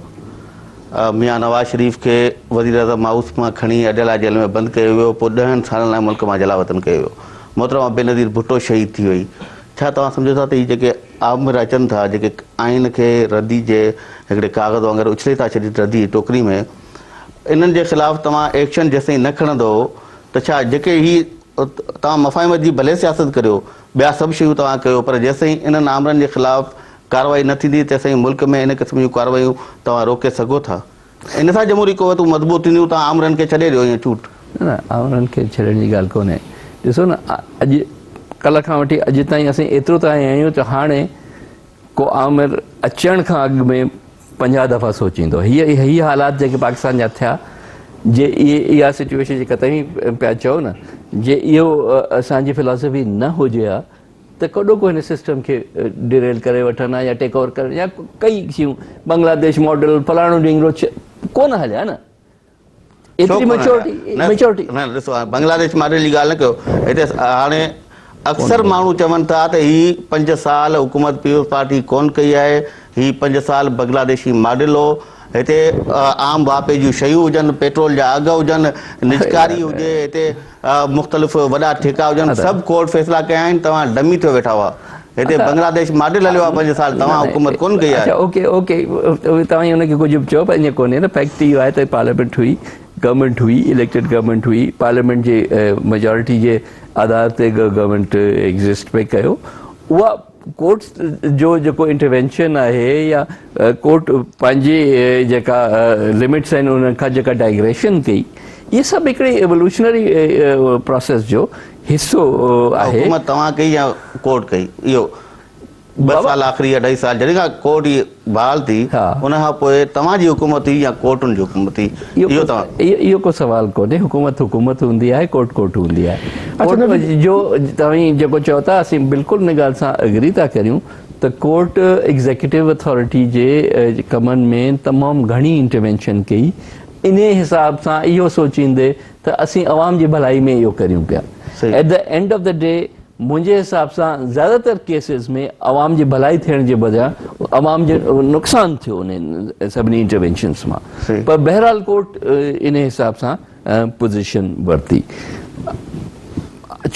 S1: ميان نواز شريف کي وزيراعظم هائوس مان کڻي اڊيالا جيل ۾ بند ڪيو ويو پوء ڏهن سالن لاء ملڪ مان جلاوطن ڪيو ويو محترمه بينظير ڀٽو شهيد ٿي وئي ڇا توهان سمجهو ٿا ته هي جيڪي آمر اچن ٿا جيڪي آئين کي ردي جي هڪڙي ڪاغذ وانگر اڇلي ٿا ڇڏين ردي جي ٽوڪري ۾ انهن جي خلاف توهان ايڪشن جيستائين نه کڻندو ته ڇا جيڪي هي توهان مفاهمت جي ڀلي سياست ڪريو، ٻيا سڀ شيون توهان ڪيو پر جيستائين انهن آمرن جي خلاف ڪارروائي نه ٿيندي تيستائين ملڪ ۾ ان قسم جون ڪارروايون توهان روڪي سگهو ٿا. ان سان جمهوري قوتون مضبوط ٿينديون، توهان آمرن کي ڇڏي ڏيو ائين ڇوٽ.
S2: نه نه آمرن کي ڇڏڻ جي ڳالهه ڪونهي. ڏسو نه اڄ ڪلهه کان وٺي اڄ تائين اسين ايترو ته آيا آهيون ته هاڻي ڪو آمر اچڻ کان اڳ ۾ 50 دفعا سوچيندو. هي هي حالات جيڪي پاڪستان جا ٿيا جي اهي اها سچويشن جيڪا توهين پيا چئو نه جي اهو اسان جي فلاسفي نه هجي ها ته ڪڏو ڪو هن سسٽم کي ڊيريل ڪري وٺن ها يا ٽيڪ اوور ڪرن يا ڪئي شيون بنگلاديش ماڊل فلاڻو ڊينگرو ڪونه هليا نه ايتري ميچورٽي ميچورٽي
S1: نه ڏسو بنگلاديش ماڊل جي ڳالهه نه ڪيو هتي هاڻي اڪثر ماڻهو چون ٿا ته هي 5 سال حڪومت پيپلز پارٽي ڪون ڪئي آهي هي 5 سال بنگلاديشي ماڊل هو هتي عام واهپي جون شيون هجن پيٽرول جا اگهه هجن نجڪاري هجي هتي مختلف وڏا ٺيڪا هجن سڀ ڪورٽ فيصلا ڪيا آهن توهان ڊمي ٿيو ويٺا هئا هتي بنگلاديش ماڊل هليو آهي 5 سال توهان حڪومت ڪون ڪئي آهي.
S2: اڇا اوڪي اوڪي توهان ان کي ڪجهه به چئو پر ائين ڪونهي نه فيڪٽ اهو آهي ته پارليامينٽ هئي گورنمينٽ هئي اليڪٽيڊ گورنمينٽ هئي پارليامينٽ جي ميجارٽي جي آڌار تي گورنمينٽ ايگزسٽ پئي ڪيو اها ڪورٽ جو جيڪو انٽروينشن آهي يا ڪورٽ پنهنجي جيڪا لمٽس آهن انهن کان جيڪا ڊائگريشن ڪئي اهي سڀ هڪڙي ايولوشنري پراسيس جو حصو آهي.
S1: حڪومت توهان ڪئي يا ڪورٽ ڪئي اهو 2 سال آخري اڍائي سال جڏهن کان ڪورٽ هي بحال ٿي ان کان پوء توهان جي حڪومت هئي يا ڪورٽن جي حڪومت هئي اهو توهان.
S2: اهو ڪو سوال ڪونهي حڪومت حڪومت هوندي آهي ڪورٽ ڪورٽ هوندي آهي ڪورٽ جو توهين جيڪو چئو ٿا اسين بلڪل ان ڳالهه سان اگري ٿا ڪريون ته ڪورٽ ايگزيڪيوٽو اٿارٽي جي ڪمن ۾ تمام گهڻي انٽروينشن ڪئي انهي حساب سان اهو سوچيندي ته اسين عوام جي ڀلائي ۾ اهو ڪريون پيا at the end of the day منهنجي حساب سان زياده تر ڪيسز ۾ عوام جي ڀلائي ٿيڻ جي بجاء عوام جو نقصان ٿيو انهن سڀني انٽروينشنس مان پر بهرحال ڪورٽ انهي حساب سان پوزيشن ورتي.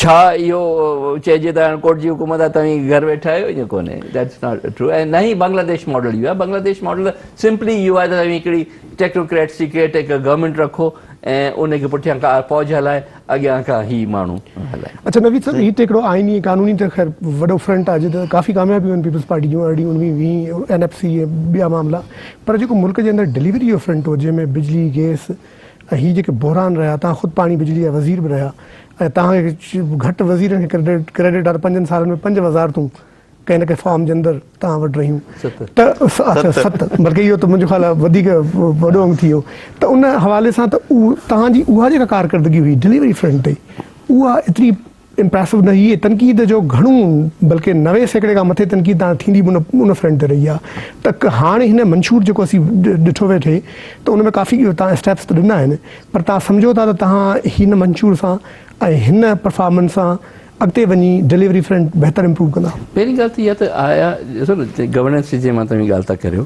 S2: ڇا اهو چئجي ته هاڻي ڪورٽ جي حڪومت آهي توهين گهر ويٺا آهيو ائين ڪونهي that's not true ۽ نه ئي بنگلاديش ماڊل اهو آهي بنگلاديش ماڊل سمپلي اهو آهي ته توهين هڪڙي ٽيڪنوڪريٽس جي ڪيئر ٽيڪر گورنمينٽ رکو ۽ ان کي پٺيان ڪا فوج هلائي اڳيان کان هي ماڻهو هلائي.
S3: اڇا نويد صاحب هي ته هڪڙو آئيني ۽ قانوني ته خير وڏو فرنٽ آهي جتي ڪافي ڪاميابيون آهن پيپلز پارٽي جون 18 19 20 اين ايف سي ۽ ٻيا معاملا پر جيڪو ملڪ جي اندر ڊليوري جو فرنٽ هو جنهن ۾ بجلي گيس ۽ هي جيڪي بحران رهيا توهان خود پاڻي بجلي جا وزير به رهيا ۽ توهان کي گهٽ وزيرن کي ڪريڊٽ ڪريڊٽ آهي ته پنجن سالن ۾ پنج وزارتون ڪنهن نه ڪنهن فارم جي اندر توهان وٽ رهيون ته اڇا ست بلڪه اهو ته منهنجو خيال آهي وڌيڪ وڏو انگ ٿي ويو ته ان حوالي سان ته توهان جي اها جيڪا ڪارڪردگي هئي ڊليوري فرنٽ تي اها ايتري امپريسو نه هئي تنقيد جو گهڻو بلڪه 90% کان مٿي تنقيد تان ٿيندي به ان فرنٽ تي رهي آهي ته هاڻي هن منشور جيڪو اسين ڏٺو ويٺي ته ان ۾ ڪافي تان اسٽيپس ته ڏنا آهن پر تان سمجهو ٿا ته تهان هن منشور سان ۽ هن پرفارمنس سان اڳتي وڃي ڊليوري فرنٽ بهتر امپروو ڪندا؟
S2: پهرين ڳالهه ته اها ته آيا ڏسو نه گورننس جي جنهن مان توهين ڳالهه ٿا ڪريو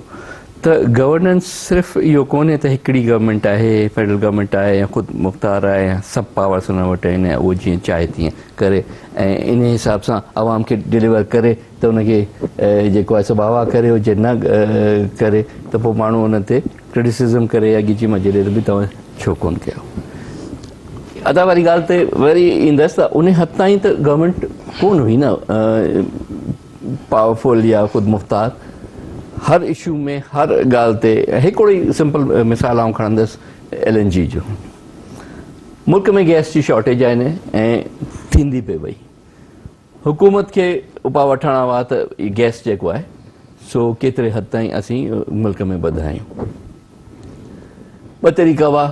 S2: ته گورننس صرف اهو ڪونهي ته هڪڙي گورنمينٽ آهي فيڊرل گورنمينٽ آهي يا خود مختار آهي يا سڀ پاورس ان وٽ آهن ۽ اهو جيئن چاهي تيئن ڪري ۽ انهي حساب سان عوام کي ڊليور ڪري ته ان کي جيڪو آهي سو واهه واهه ڪري هجي نه ڪري ته پوء ماڻهو ان تي ڪرٽيسزم ڪري يا ڳچي مان جهلي ته به توهان ڇو ڪونه ڪيو. ادا واري ڳالهه تي وري ايندس ته ان حد تائين ته گورنمينٽ ڪونه هئي نه پاورفل يا خود مختار هر اشو ۾ هر ڳالهه تي هڪڙو ئي سمپل مثال آئون کڻندس ايل اين جي جو ملڪ ۾ گئس جي شارٽيج آهي ۽ ٿيندي پئي وئي حڪومت کي اپاء وٺڻا هئا ته گئس جيڪو آهي سو ڪيتري حد تائين اسين ملڪ ۾ ٻڌايون. ٻه طريقا هئا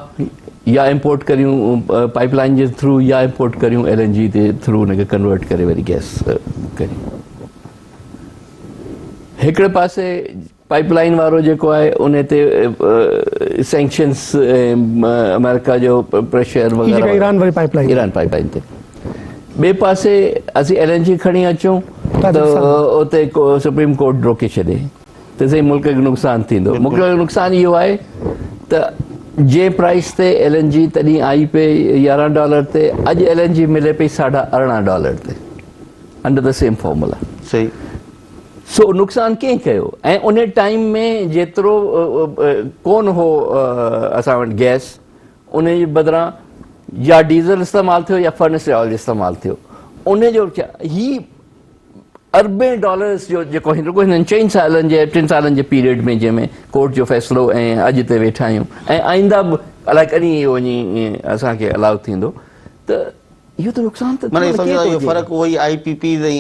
S2: يا امپورٽ ڪريون پائپ لائن جي ٿرو يا امپورٽ ڪريون ايل اين جي جي ٿرو ان کي ڪنورٽ ڪري وري گئس ڪريون. هڪڙي پاسي پائپ لائن وارو جيڪو آهي ان تي سينڪشنز آمريڪا جو پريشر وغيره
S3: ايران واري pipe line
S2: Iran pipe line تي ٻئي پاسي اسين ايل اين جي کڻي اچون ته اتي سپريم ڪورٽ روڪي ڇڏي ته سائين ملڪ کي نقصان ٿيندو ملڪ کي نقصان اهو آهي ته جنهن پرائس تي ايل اين جي تڏهن آئي پئي 11 ڊالر تي اڄ ايل اين جي ملي پئي 18.5 ڊالر تي انڊر the same formula
S1: صحيح
S2: سو نقصان ڪنهن ڪيو ۽ ان ٽائيم ۾ جيترو ڪون هو اسان وٽ گئس ان جي بدران يا ڊيزل استعمال ٿيو يا فرنس آئل استعمال ٿيو ان جو هي اربين ڊالرز جو جيڪو رڳو هنن چئن سالن جي ٽن سالن جي پيريڊ ۾ جنهن ۾ ڪورٽ جو فيصلو ۽ اڄ تي ويٺا آهيون ۽ آئنده به الائي ڪڏهن اهو وڃي اسان کي الاء ٿيندو ته اهو ته نقصان ته
S1: معنيٰ سمجهو اهو فرق اهو ئي I P Ps ۽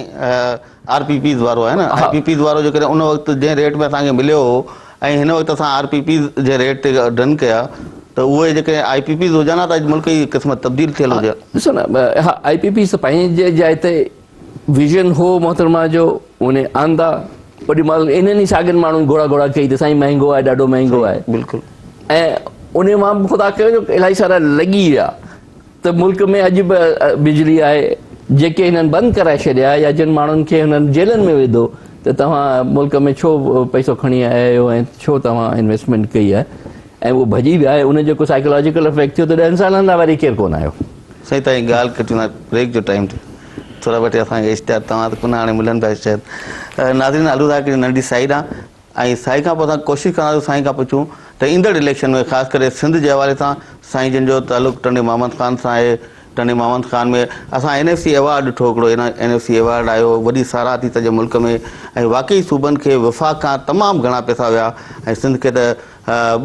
S1: R P Ps وارو آهي نه آء پي پيز وارو جيڪڏهن ان وقت جنهن ريٽ ۾ اسان کي مليو هو ۽ هن وقت اسان آر پي پيز جي ريٽ تي ڊن ڪيا ته اهي جيڪڏهن آء پي پيز هجن ها ته اڄ ملڪ جي قسمت تبديل ٿيل هجي ها.
S2: ڏسو نه ها آء پي پيز ته پنهنجي جاء تي ويزن هو محترمه جو ان آندا اوڏي مهل انهن ئي ساڳين ماڻهن گهوڙا گهوڙا ڪئي ته سائين مهنگو آهي ڏاڍو مهنگو آهي
S1: بلڪل
S2: ۽ ان مان به خدا ڪيو جو الاهي سارا لڳي ويا ته ملڪ ۾ اڄ به بجلي آهي جيڪي هنن بند ڪرائي ڇڏيا يا جن ماڻهن کي هنن جيلن ۾ وڌو ته توهان ملڪ ۾ ڇو پئسو کڻي آيا آهيو ۽ ڇو توهان انويسٽمينٽ ڪئي آهي ۽ اهو ڀڄي ويا ۽ ان جيڪو سائيڪالاجيڪل افيڪٽ ٿيو ته ڏهن سالن لاء وري ڪير ڪونه آيو.
S1: سائين توهان جي ڳالهه ڪٽيون ٿا بريڪ جو ٽائيم ٿيو ٿورا ٻه ٽي اسان کي اشتهار توهان ته ڪونه هاڻي ملن پيا شايد ناظرين هلون ٿا هڪڙي ننڍي سائي ڏانهن ۽ سائين کان پوء اسان ڪوشش ڪنداسون سائين کان پڇون ته ايندڙ اليڪشن ۾ خاص ڪري سنڌ جي حوالي سان سائين جن جو تعلق ٽنڊي محمد خان سان آهي ٽنڊي محمد خان ۾ اسان اين ايف سي ايوارڊ ڏٺو هڪڙو اين ايف سي ايوارڊ آيو وڏي ساراهه ٿي سڄي ملڪ ۾ ۽ واقعي صوبن کي وفاق کان تمام گهڻا پئسا ويا ۽ سنڌ کي ته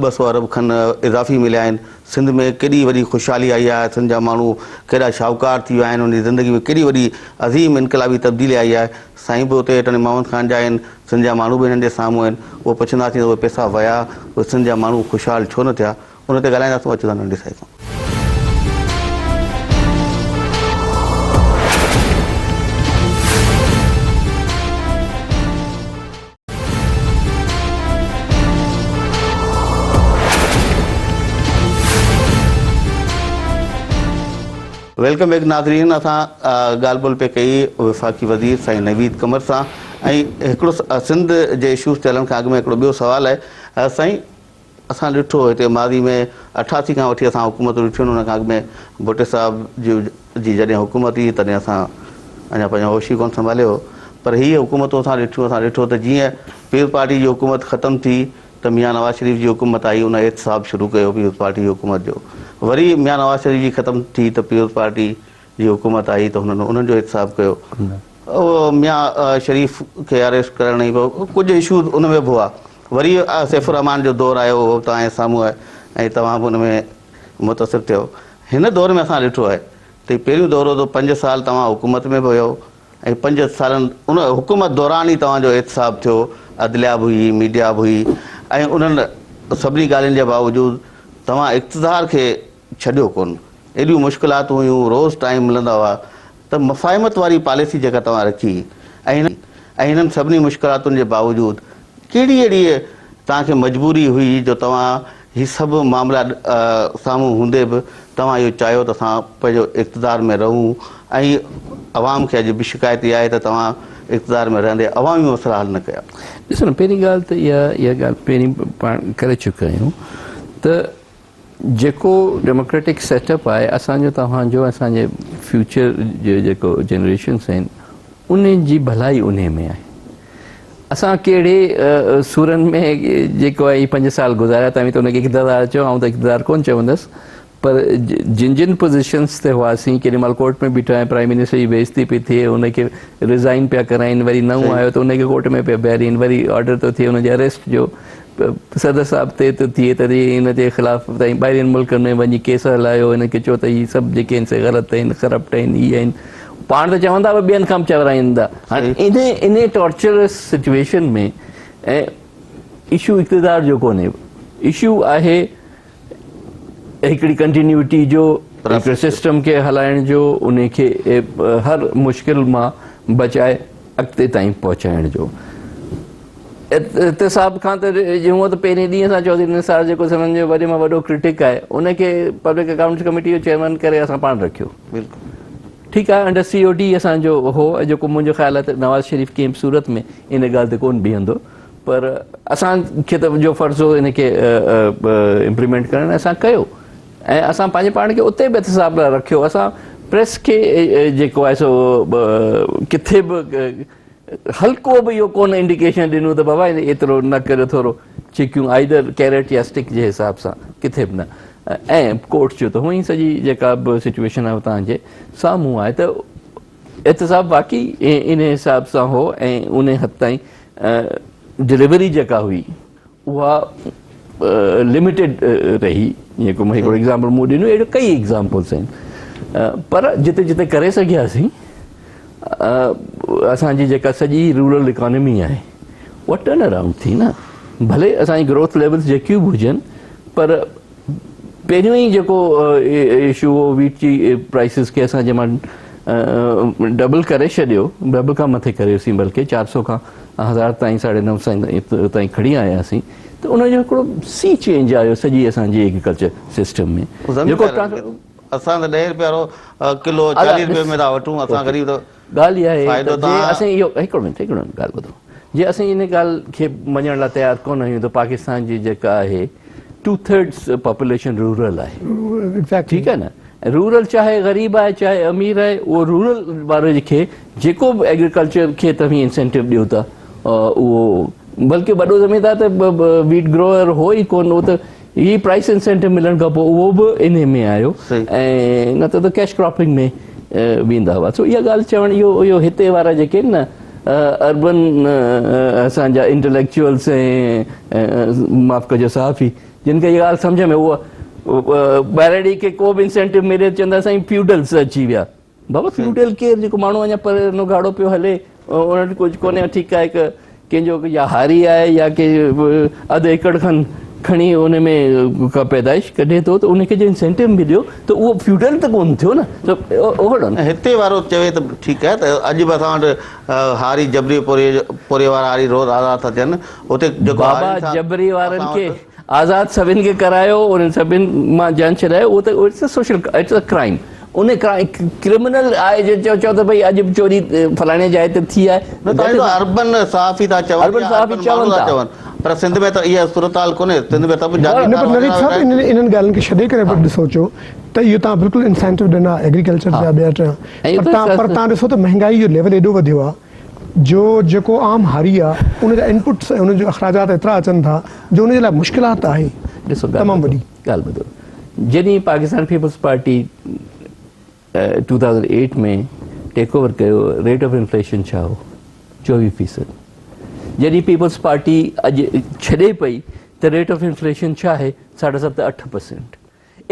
S1: 200 ارب کن اضافي مليا آهن سنڌ ۾ ڪيڏي وڏي خوشحالي آئي آهي، سنڌ جا ماڻهو ڪيڏا شاهوڪار ٿي ويا آهن، انهن جي زندگي ۾ ڪيڏي وڏي عظيم انقلابي تبديلي آئي آهي. سائين به اتي ٽنڊي محمد خان جا آهن، سنڌ جا ماڻهو به هنن جي سامهون آهن، اهو پڇنداسين ته اهي پئسا ويا، اهي سنڌ جا ماڻهو خوشحال ڇو نه ٿيا؟ ان تي ڳالهائينداسون، اچو ٿا ننڍي سائين سان. Welcome back ناظرين اسان ڳالهه ٻولهه پئي ڪئي وفاقي وزير سائين نويد قمر سان ۽ هڪڙو سنڌ جي اشوز تي هلڻ کان اڳ ۾ هڪڙو ٻيو سوال آهي سائين اسان ڏٺو هتي ماضي ۾ 88 کان وٺي اسان حڪومتون ڏٺيون ان کان اڳ ۾ ڀٽي صاحب جي جڏهن حڪومت هئي تڏهن اسان اڃا پنهنجو هوش ئي ڪونه سنڀاليو هو پر هي حڪومتون اسان ڏٺيون اسان ڏٺو ته جيئن پيپلز پارٽي جي حڪومت ختم ٿي ته ميان نواز شريف جي حڪومت آئي ان احتساب شروع ڪيو پيپلز پارٽي جي حڪومت جو وري ميان نواز شريف جي ختم ٿي ته پيپلز پارٽي جي حڪومت آئي ته هنن انهن جو احتساب ڪيو اهو ميان شريف کي اريسٽ ڪرڻ ۽ ڪجهه اشوز ان ۾ به هئا وري سيف الرحمان جو دور آيو اهو به توهان جي سامهون آهي ۽ توهان به ان ۾ متاثر ٿيو. هن دور ۾ اسان ڏٺو آهي ته هي پهريون دور هو ته پنج سال توهان حڪومت ۾ به هيو ۽ پنج سالن ان حڪومت دوران ئي توهان جو احتساب ٿيو، عدليا به هئي، ميڊيا به هئي ۽ انهن سڀني ڳالهين جي باوجود توهان اقتدار کي ڇڏيو ڪونه. ايڏيون مشڪلاتون هيون، روز ٽائيم ملندا هئا ته مفاهمت واري پاليسي جيڪا توهان رکي ۽ ۽ هنن سڀني مشڪلاتن جي باوجود ڪهڙي اهڙي توهان کي مجبوري هئي جو توهان هي سڀ معاملا سامهون هوندي به توهان اهو چاهيو ته اسان پنهنجو اقتدار ۾ رهون ۽ عوام کي اڄ به شڪايت اها آهي ته توهان اقتدار ۾ رهندي عوامي مسئلا حل نه ڪيا.
S2: ڏسو نه پهرين ڳالهه ته اها اها ڳالهه پهرين پاڻ ڪري چڪا آهيون ته جيڪو ڊيموڪريٽڪ سيٽ اپ آهي اسان جو توهان جو اسان جي فيوچر جو جيڪو جنريشنس آهن انهن جي ڀلائي انهي ۾ آهي اسان ڪهڙي سورن ۾ جيڪو آهي پنج سال گذاريا توهين ته ان کي اقتدار چئو آئون ته اقتدار ڪون چوندس پر جن جن پوزيشنس تي هئاسين ڪيڏي مهل ڪورٽ ۾ بيٺا آهيون پرائم منسٽر جي بيعزتي پئي ٿئي ان کي ريزائن پيا ڪرائين وري نئون آيو ته ان کي ڪورٽ ۾ پيا بيهارين وري آرڊر ٿو ٿئي ان جي اريسٽ جو صدر صاحب تي ٿو ٿئي ته هن جي خلاف تائين ٻاهرين ملڪن ۾ وڃي ڪيس هلايو هن کي چئو ته هي سڀ جيڪي آهن سي غلط آهن ڪرپٽ آهن هي آهن پاڻ ته چوندا پر ٻين کان به چورائيندا هاڻي انهي انهي ٽارچرس سچويشن ۾ ۽ اشو اقتدار جو ڪونهي اشو آهي هڪڙي ڪنٽينيوٽي جو هڪڙي سسٽم کي هلائڻ جو انهي کي هر مشڪل مان بچائي اڳتي تائين پهچائڻ جو احتساب کان ته هونء ته پهرين ڏينهن سان چوڌري نثار جيڪو سندن جو وڏي مان وڏو ڪرٽڪ آهي ان کي پبلڪ اڪائونٽس ڪميٽي جو چيئرمين ڪري اسان پاڻ رکيو ٺيڪ آهي انڊر سي او ڊي اسان جو هو جيڪو منهنجو خيال آهي ته نواز شريف ڪنهن به صورت ۾ ان ڳالهه تي ڪونه بيهندو پر اسان کي ته جو فرض هو ان کي امپليمينٽ ڪرڻ اسان ڪيو ۽ اسان پنهنجي پاڻ کي اتي به احتساب لاء رکيو اسان پريس کي جيڪو آهي سو ڪٿي به هلڪو به اهو ڪونه انڊيڪيشن ڏنو ته بابا ايترو نه ڪريو ٿورو چڪيون آئيدر ڪيرٽ يا اسٽڪ جي حساب سان ڪٿي به نه ۽ ڪورٽ جو ته هونئن ئي سڄي جيڪا به سچويشن آهي توهان جي سامهون آهي ته احتساب واقعي ان حساب سان هو ۽ ان حد تائين ڊليوري جيڪا هئي اها لميٽيڊ رهي. جيڪو هڪڙو ايگزامپل مون ڏنو، اهڙو ڪئي ايگزامپلس آهن، پر جتي جتي ڪري سگهياسين، اسان جي جيڪا سڄي رورل اڪانومي آهي اها ٽرن اراؤنڊ ٿي نه. ڀلي اسان جي گروٿ ليولز جيڪيون به هجن، پر پهريون ئي جيڪو اشو هو ويٽ جي پرائسز کي اسان جنهن مان ڊبل ڪري ڇڏيو، ڊبل کان مٿي ڪريوسين، بلڪه 400 کان 1000 تائين، 950 تائين کڻي آياسين، ته ان جو هڪڙو سي چينج آيو سڄي اسان جي ايگريڪلچر سسٽم ۾. جيڪو
S1: اسان ته 10 روپيا ڪلو 40 روپئي ۾ ٿا وٺون، اسان غريب ته
S2: ڳالهه اها آهي ته جي اسين اهو، هڪڙو منٽ، هڪڙو منٽ ڳالهه ٻڌو، جي اسين ان ڳالهه کي مڃڻ لاء تيار ڪونه آهيون ته پاڪستان جي جيڪا آهي ٽو ٿرڊز پاپوليشن رورل آهي، ٺيڪ آهي نه؟ رورل چاهي غريب آهي چاهي امير آهي، اهو رورل واري کي جيڪو به ايگريڪلچر کي توهين انسينٽو ڏيو ٿا، اهو بلڪه وڏو زميندار ته ويٽ گروئر هو ئي ڪونه، اهو ته هي پرائس انسينٽو ملڻ کان پوء اهو به انهي ۾ آيو ۽ نه ته ڪيش ڪراپنگ ۾ ويندا هئا. سو اها ڳالهه چوڻ، اهو هتي وارا جيڪي آهن نه اربن اسان جا انٽليڪچوئلس ۽ معاف ڪجو صحافي، جن کي اها ڳالهه سمجهه ۾، اهو ٻهراڙي کي ڪو به انسينٽو ملي چوندا سائين فيوڊلس اچي ويا. بابا فيوڊل ڪير؟ جيڪو ماڻهو اڃا پر نگاڙو پيو هلي، ان وٽ ڪجهه ڪونهي، ٺيڪ آهي، هڪ ڪنهن جو يا هاري آهي يا ڪنهن اڌ ايڪڙ کن کڻي ان ۾ ڪا پيدائش ڪڍي ٿو ته ان کي جي انسينٽو مليو ته اهو فيوڊل ته ڪونه ٿيو نه. اهڙو
S1: نه هتي وارو چوي ته ٺيڪ آهي ته اڄ به اسان وٽ هاري جبري پورهيي وارا هاري روز آزاد ٿا ٿين، اتي جيڪو
S2: بابا جبري وارن کي آزاد سڀن کي ڪرايو، انهن سڀن مان جان ڇڏايو، اهو ته it's a social, it's a crime, in criminal آهي جو چئو چئو ته ڀئي اڄ به چوري فلاڻي جاء تي ٿي آهي.
S1: نه ته اربن صحافي ٿا چون،
S2: اربن صحافي چون ٿا
S1: چون، پر سنڌ ۾ ته اها صورتحال ڪونهي، سنڌ ۾ سڀ
S3: جاگيردار. نه پر نويد صاحب انهن ڳالهين کي ڇڏي ڪري به ڏسو چو ته اهو تان بلڪل انسينٽو ڏنا ايگريڪلچر جا ٻيا ٽيا، پر تان ڏسو ته مهنگائي جو ليول ايڏو وڌيو آهي جو جيڪو عام هاري آ ان جا انپٽس ۽ ان جو اخراجات ايترا اچن ٿا جو ان جي لاء مشڪلات آهي.
S2: ڏسو تمام وڏي ڳالهه ٻڌو، جڏهن پاڪستان پيپلز پارٽي 2008 ۾ ٽيڪ اوور ڪيو، ريٽ آف انفليشن ڇا هو؟ 24%. جڏهن پيپلز پارٽي اڄ ڇڏي پئي ته ريٽ آف انفليشن ڇا آهي؟ 7.5 8%.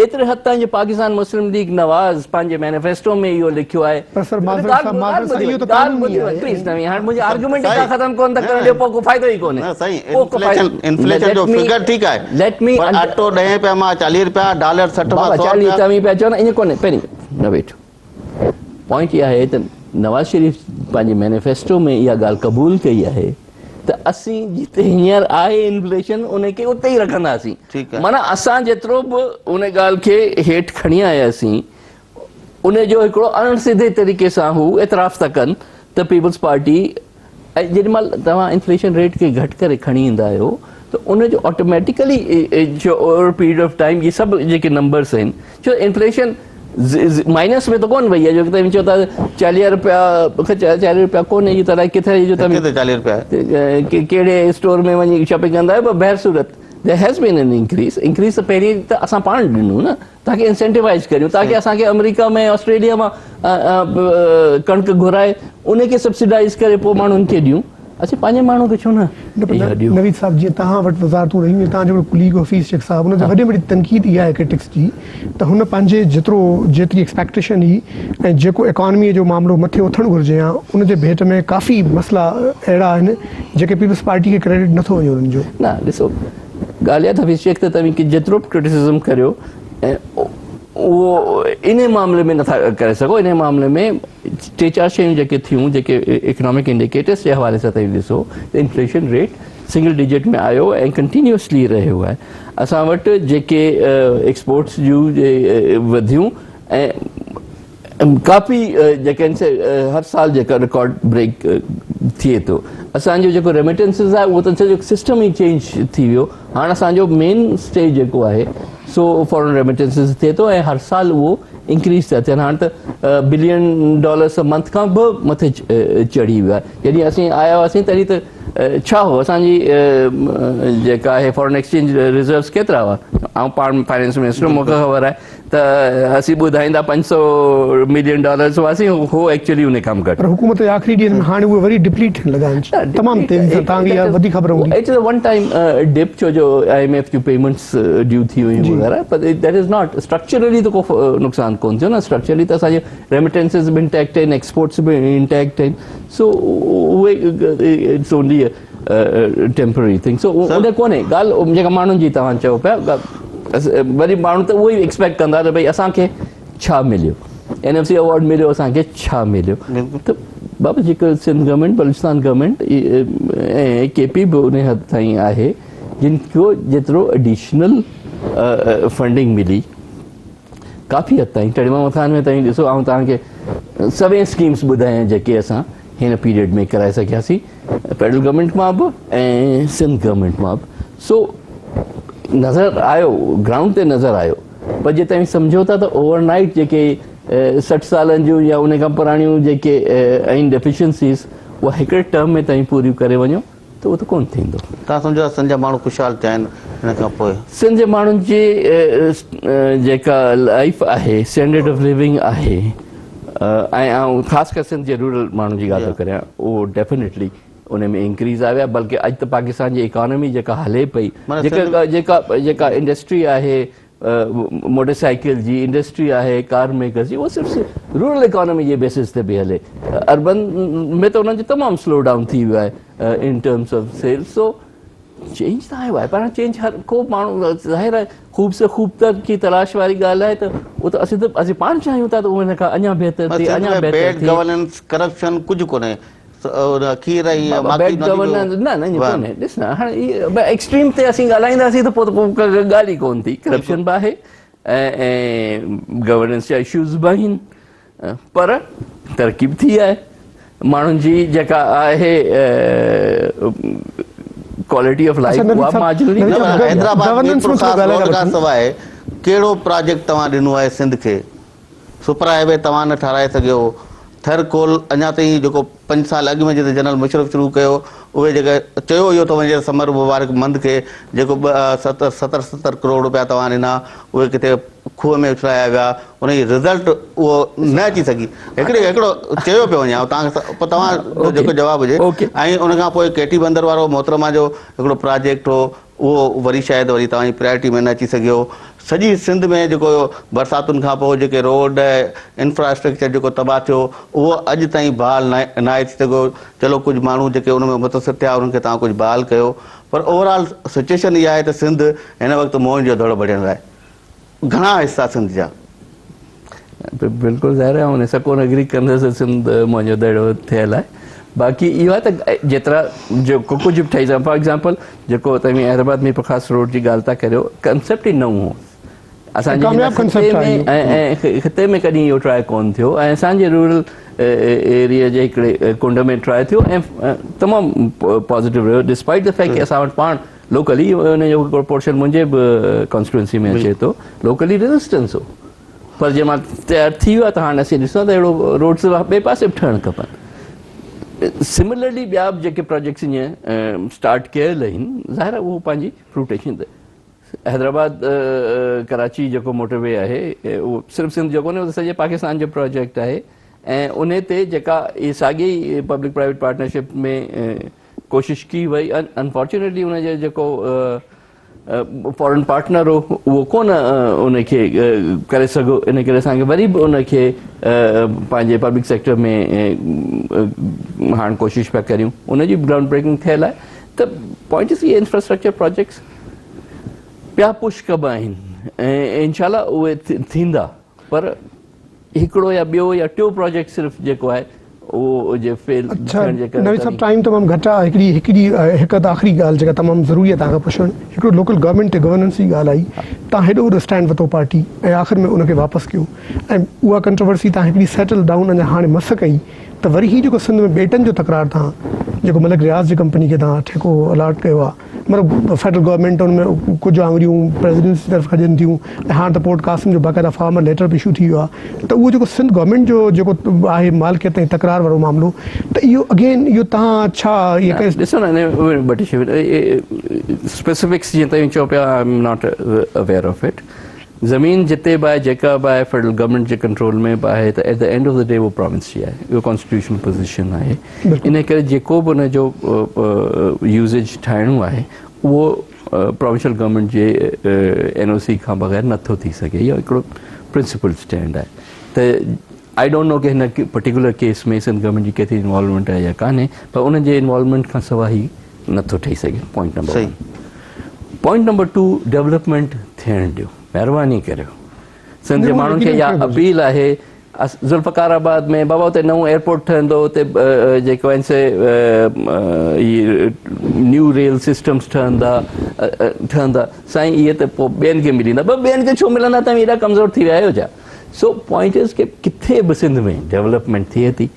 S2: ايتري حد تائين جو پاڪستان مسلم ليگ نواز پنهنجي مينيفيسٽو ۾ اهو لکيو آهي.
S3: پر سر معذرت سان، معذرت سان اهو ته قانوني آهي.
S2: پليز نوين هاڻي منهنجي آرگيومينٽ تان ختم ڪونه ٿا ڪرڻ ڏيو، پوء ڪو فائدو ئي ڪونهي.
S1: نه سائين انفليشن انفليشن جو فگر ٺيڪ آهي،
S2: let me,
S1: پر اٽو 10 رپيا مان 40 رپيا، ڊالر 60 مان 100
S2: رپيا. 40 توهين پيا چئو نه، ائين ڪونهي. پهرين نه ويٺ پوائنٽ اها آهي ته نواز شريف پنهنجي مينيفيسٽو ۾ اها ڳالهه قبول ڪئي آهي ته اسين جتي هينئر آهي انفليشن ان کي اتي ئي رکنداسين، معنيٰ اسان جيترو به ان ڳالهه کي هيٺ کڻي آياسين ان جو هڪڙو اڻ سڌي طريقي سان هو اعتراف ٿا ڪن ته پيپلز پارٽي، ۽ جيڏي مهل توهان انفليشن ريٽ کي گهٽ ڪري کڻي ايندا آهيو ته ان جو automatically over period of time اهي سڀ جيڪي نمبرس آهن، ڇو انفليشن مائنس ۾ ته ڪونه وئي آهي جو توهين چئو ٿا 40 روپيا، 40 روپيا ڪونهي اهو ته الائي ڪٿي جو
S1: توهين 40 روپيا
S2: ڪهڙي اسٽور ۾ وڃي شاپنگ ڪندا آهيو، پر بهر صورت there has been an increase. Increase ته پهرين ته اسان پاڻ ڏنو نه، تاڪه انسينٽيوائز ڪريون، تاڪه اسان کي آمريڪا ۾ آسٽريليا مان ڪڻڪ گهرائي ان کي سبسڊائز ڪري پوء ماڻهن کي ڏيون، اسين پنهنجي ماڻهو کي ڇو نه
S3: اها ڏيون. نويد صاحب جيئن توهان وٽ وزارتون رهيون يا توهان جو هڪڙو ڪليگ حفيظ شيخ صاحب، ان تي وڏي ۾ وڏي تنقيد اها آهي ڪرٽڪس جي ته هن پنهنجي جيترو جيتري ايڪسپيڪٽيشن هئي ۽ جيڪو ايڪانمي جو معاملو مٿي اٿڻ گهرجي ها ان جي ڀيٽ ۾ ڪافي مسئلا اهڙا آهن جيڪي پيپلز پارٽي کي ڪريڊٽ نٿو وڃي انهن جو.
S2: نه ڏسو ڳالهه اها ته حفيظ شيخ ته توهين جيترو به ڪرٽيسزم ڪريو اهو انهي معاملي ۾ نٿا ڪري سگهو. انهي معاملي ۾ ٽي چار شيون جيڪي ٿيون، جيڪي اڪنامڪ انڊيڪيٽرس جي حوالي سان توهين ڏسو ته انفليشن ريٽ سنگل ڊجٽ ۾ آيو ۽ ڪنٽينيوسلي رهيو آهي. اسان وٽ جيڪي ايڪسپورٽس جون وڌيون ۽ ڪافي جيڪي آهن سي هر سال جيڪا رڪارڊ بريڪ ٿئي ٿو. اسان جو جيڪو ريميٽنسز آهي اهو ته سڄو سسٽم ئي چينج ٿي ويو. هاڻ اسان جو مين اسٽيج جيڪو آهي سو فارن ريميٽنسز ٿئي ٿو ۽ هر سال اهو انڪريز ٿا ٿين. هاڻ ته بلين ڊالرس منٿ کان به مٿي چڙهي ويو آهي. جڏهن اسين آيا هئاسين تڏهن ته ڇا هو اسان جي جيڪا آهي فارن ايڪسچينج ريزروز ڪيترا هئا؟ آئون پاڻ فائنانس منسٽر مون کي خبر آهي. ته اسين ٻڌائيندا 500 ملين ڊالرز هئاسين هو ايڪچوئلي ان کان به گهٽ.
S3: پر حڪومت جي آخري ڏينهن ۾ هاڻي اهي وري ڊپليٽ ٿيڻ لڳا آهن تمام تيزي سان توهان کي اها وڌيڪ خبر هوندي.
S2: It is a one time dip ڇو جو I M F June payments due ٿي ويون وغيره پر that is not structurally ته ڪو نقصان ڪون ٿيو نه اسٽرڪچرلي ته اسان جي ريميٽنسز به انٽيڪٽ آهن ايڪسپورٽس به انٽيڪٽ آهن سو اهي it's only temporary thing سو ان ڪونهي ڳالهه جيڪا ماڻهن جي توهان چئو پيا وري ماڻهو ته اهو ئي ايڪسپيڪٽ ڪندا ته ڀئي اسان کي ڇا مليو اين ايف سي ايوارڊ مليو اسان کي ڇا مليو ته بابا جيڪو Sindh government Balochistan government ۽ K P به ان حد تائين آهي جن کي جيترو ايڊيشنل فنڊنگ ملي ڪافي حد تائين ٽڙي محمد خان ۾ تائين ڏسو آئون توهان کي سوين اسڪيمس ٻڌايان جيڪي اسان هن پيريڊ ۾ ڪرائي سگهياسين فيڊرل گورنمينٽ مان به ۽ سنڌ گورنمينٽ مان به سو نظر آيو گرائونڊ تي نظر آيو پر جي توهين سمجهو ٿا ته اوور نائيٽ جيڪي 60 سالن جون يا ان کان پراڻيون جيڪي آهن ڊيفيشنسيز اها هڪڙي ٽرم ۾ توهين پوريون ڪري وڃو ته اهو ته ڪونه ٿيندو.
S1: توهان سمجهو ٿا سنڌ جا ماڻهو خوشحال ٿيا آهن ان کان پوء؟
S2: سنڌ جي ماڻهن جي جيڪا لائيف آهي اسٽينڊرڊ آف لونگ آهي ۽ آئون خاص ڪري سنڌ جي رورل ماڻهن جي ڳالهه ٿو ڪريان اهو ڊيفينيٽلي ان ۾ انڪريز آيو آهي بلڪه اڄ ته پاڪستان جي اڪانومي جيڪا هلي پئي جيڪا جيڪا جيڪا انڊسٽري آهي موٽر سائيڪل جي انڊسٽري آهي ڪار ميڪرز جي اهو صرف رورل اڪانومي جي بيسس تي پئي هلي اربن ۾ ته انهن جو تمام سلو ڊائون ٿي ويو آهي in terms of sales so change ته آيو آهي پر چينج هر ڪو ماڻهو ظاهر آهي خوب سي خوب تر ڪي تلاش واري ڳالهه آهي ته اهو ته اسين ته اسين پاڻ چاهيون ٿا ته اهو هن کان اڃا بهتر ٿئي اڃا بهتر
S1: بيڊ گورننس ڪرپشن ڪجهه ڪونهي کير ۽
S2: ماکي نه نه نه ڪونهي ڏس نه هاڻي ايڪسٽريم تي اسين ڳالهائينداسين ته پوء ته ڳالهه ئي ڪونه ٿي ڪرپشن به آهي ۽ گورننس جا اشوز به آهن پر ترقي به ٿي آهي ماڻهن جي جيڪا آهي ڪوالٽي آف لائف اها مارجنلي
S1: حيدرآباد ميرپورخاص روڊ کان سواء ڪهڙو پراجيڪٽ توهان ڏنو آهي سنڌ کي سپر هاء وي توهان نه ٺهرائي سگهيو، ٿر ڪول اڃا تائين جيڪو پنج سال اڳ ۾ جتي جنرل مشرف شروع ڪيو اهي جيڪي چيو ويو ته وڃي ثمر مبارڪ مند کي جيڪو ٻه ستر ستر ستر ڪروڙ روپيا توهان ڏنا اهي ڪٿي کوهه ۾ اڇلايا ويا ان جي رزلٽ اهو نه اچي سگهي هڪڙي هڪڙو چيو پيو وڃي توهان پوء توهان جو جيڪو جواب هجي ۽ ان کان پوء ڪيٽي بندر وارو محترمه جو هڪڙو پراجيڪٽ هو اهو وري شايد وري توهان جي پرائرٽي ۾ نه اچي سگهيو. سڄي سنڌ ۾ جيڪو برساتن کان پوء جيڪي روڊ ۽ انفراسٽرڪچر جيڪو تباهه ٿيو اهو اڄ تائين بحال ناهي ٿي سگهيو. چلو ڪجهه ماڻهو جيڪي ان ۾ متاثر ٿيا انهن کي توهان ڪجهه بحال ڪيو پر اوور آل سچوئيشن اها آهي ته سنڌ هن وقت موهن جو دڙو بڻيل آهي. گهڻا حصا سنڌ جا.
S2: بلڪل ظاهر آهي آئون ان سان ڪونه اگري ڪندس ته سنڌ منهنجو دڙو ٿيل آهي باقي اهو آهي ته جيترا جيڪو ڪجهه به ٺهي سگهي فار ايگزامپل جيڪو توهين حيدرآباد ميرپور خاص روڊ جي ڳالهه ٿا ڪريو ڪنسيپٽ ئي نئون هو اسان جي هن خطي ۾ ۽ خطي ۾ ڪڏهن اهو ٽرائي ڪونه ٿيو ۽ اسان جي رورل ايريا جي هڪڙي ڪنڊ ۾ ٽرائي ٿيو ۽ تمام پازيٽو رهيو ڊسپائٽ the fact اسان وٽ پاڻ لوڪلي ان جو هڪڙو پورشن منهنجي به ڪانسٽيٽوئنسي ۾ اچي ٿو لوڪلي ريزسٽنس هو پر جي مان تيار ٿي ويو آهي ته هاڻي اسين ڏسون ته اهڙو روڊس ٻئي پاسي به ٺهڻ کپن سملرلي ٻيا به جيڪي پروجيڪٽس ائين اسٽارٽ ڪيل آهن ظاهر آهي اهو پنهنجي فروٽيشن تي حيدرآباد ڪراچي جيڪو موٽر وي آهي اهو صرف سنڌ جو ڪونهي سڄي پاڪستان جو پروجيڪٽ آهي ۽ ان تي جيڪا ساڳي پبلڪ پرائيويٽ پارٽنرشپ ۾ ڪوشش ڪئي وئي انفارچونيٽلي ان جو جيڪو فارن پارٽنر هو اهو ڪونه ان کي ڪري سگهيو ان ڪري اسان کي وري به ان کي پنهنجي پبلڪ سيڪٽر ۾ هاڻ ڪوشش پيا ڪريون ان جي گرائونڊ بريڪنگ ٿيل آهي ته پوائنٽ از اهي انفراسٽرڪچر پروجيڪٽس پيا پش ڪبا آهن ۽ انشاء الله اهي ٿيندا پر هڪڙو يا ٻيو يا ٽيو پراجيڪٽ صرف جيڪو آهي اهو جي فيل ٿيڻ جي ڪري
S3: نويد صاحب ٽائيم تمام گهٽ آهي هڪڙي هڪڙي هڪ اڌ آخري ڳالهه جيڪا تمام ضروري آهي توهان کان پڇڻ هڪڙو لوڪل گورنمينٽ تي گورننس جي ڳالهه آئي توهان هيڏو وڏو اسٽينڊ ورتو پارٽي ۽ آخر ۾ ان کي واپس ڪيو ۽ اها ڪنٽروورسي توهان هڪڙي سيٽل ڊائون اڃا هاڻي مس ڪئي ته وري هي جيڪو سنڌ ۾ ٻيٽن جو تڪرار توهان جيڪو ملڪ رياض جي ڪمپني کي توهان ٺيڪو الاٽ ڪيو آهي مطلب فيڊرل گورنمينٽ ان ۾ ڪجهه آڱريون پريزيڊنسي طرف کڄن ٿيون ۽ هاڻ ته پورٽ قاسم جو باقاعده فارمل ليٽر به اشو ٿي ويو آهي ته اهو جيڪو سنڌ گورنمينٽ جو جيڪو آهي مالڪيت ۽ تڪرار وارو معاملو ته اهو اگين اهو تهان ڇا اهي
S2: ڏسو نه ان ۾ ٻه ٽي شيون اسپيسفڪس جيئن توهين چئو پيا I am not aware of it. زمين جتي به آهي جيڪا به آهي فيڊرل گورنمينٽ جي ڪنٽرول ۾ به آهي ته at the end of the day اهو پراونس جي آهي اهو ڪانسٽيٽيوشنل پوزيشن آهي ان ڪري جيڪو به ان جو يوزيج ٺاهڻو آهي اهو پراونشل گورنمينٽ جي اين او سي کان بغير نٿو ٿي سگهي. اهو هڪڙو پرنسپل اسٽينڊ آهي ته I don't know ڪي هن پرٽيڪولر ڪيس ۾ سنڌ گورنمينٽ جي ڪيتري انوالومينٽ آهي يا ڪانهي پر ان جي انوالومينٽ کان سواء هي نٿو ٺهي سگهي. Point number 1. Point number 2 development ٿيڻ ڏيو مهرباني ڪريو. سنڌ جي ماڻهن کي اها اپيل آهي ذوالفقار آباد ۾ بابا اتي نئون ايئرپورٽ ٺهندو اتي جيڪو آهن سي هي نيو ريل سسٽمز ٺهندا ٺهندا سائين اهي ته پوء ٻين کي ملي ويندا پر ٻين کي ڇو ملندا توهين ايڏا ڪمزور ٿي ويا آهيو ڇا؟ سو پوائنٽ از ڪي ڪٿي به سنڌ ۾ ڊيولپمينٽ ٿئي ٿي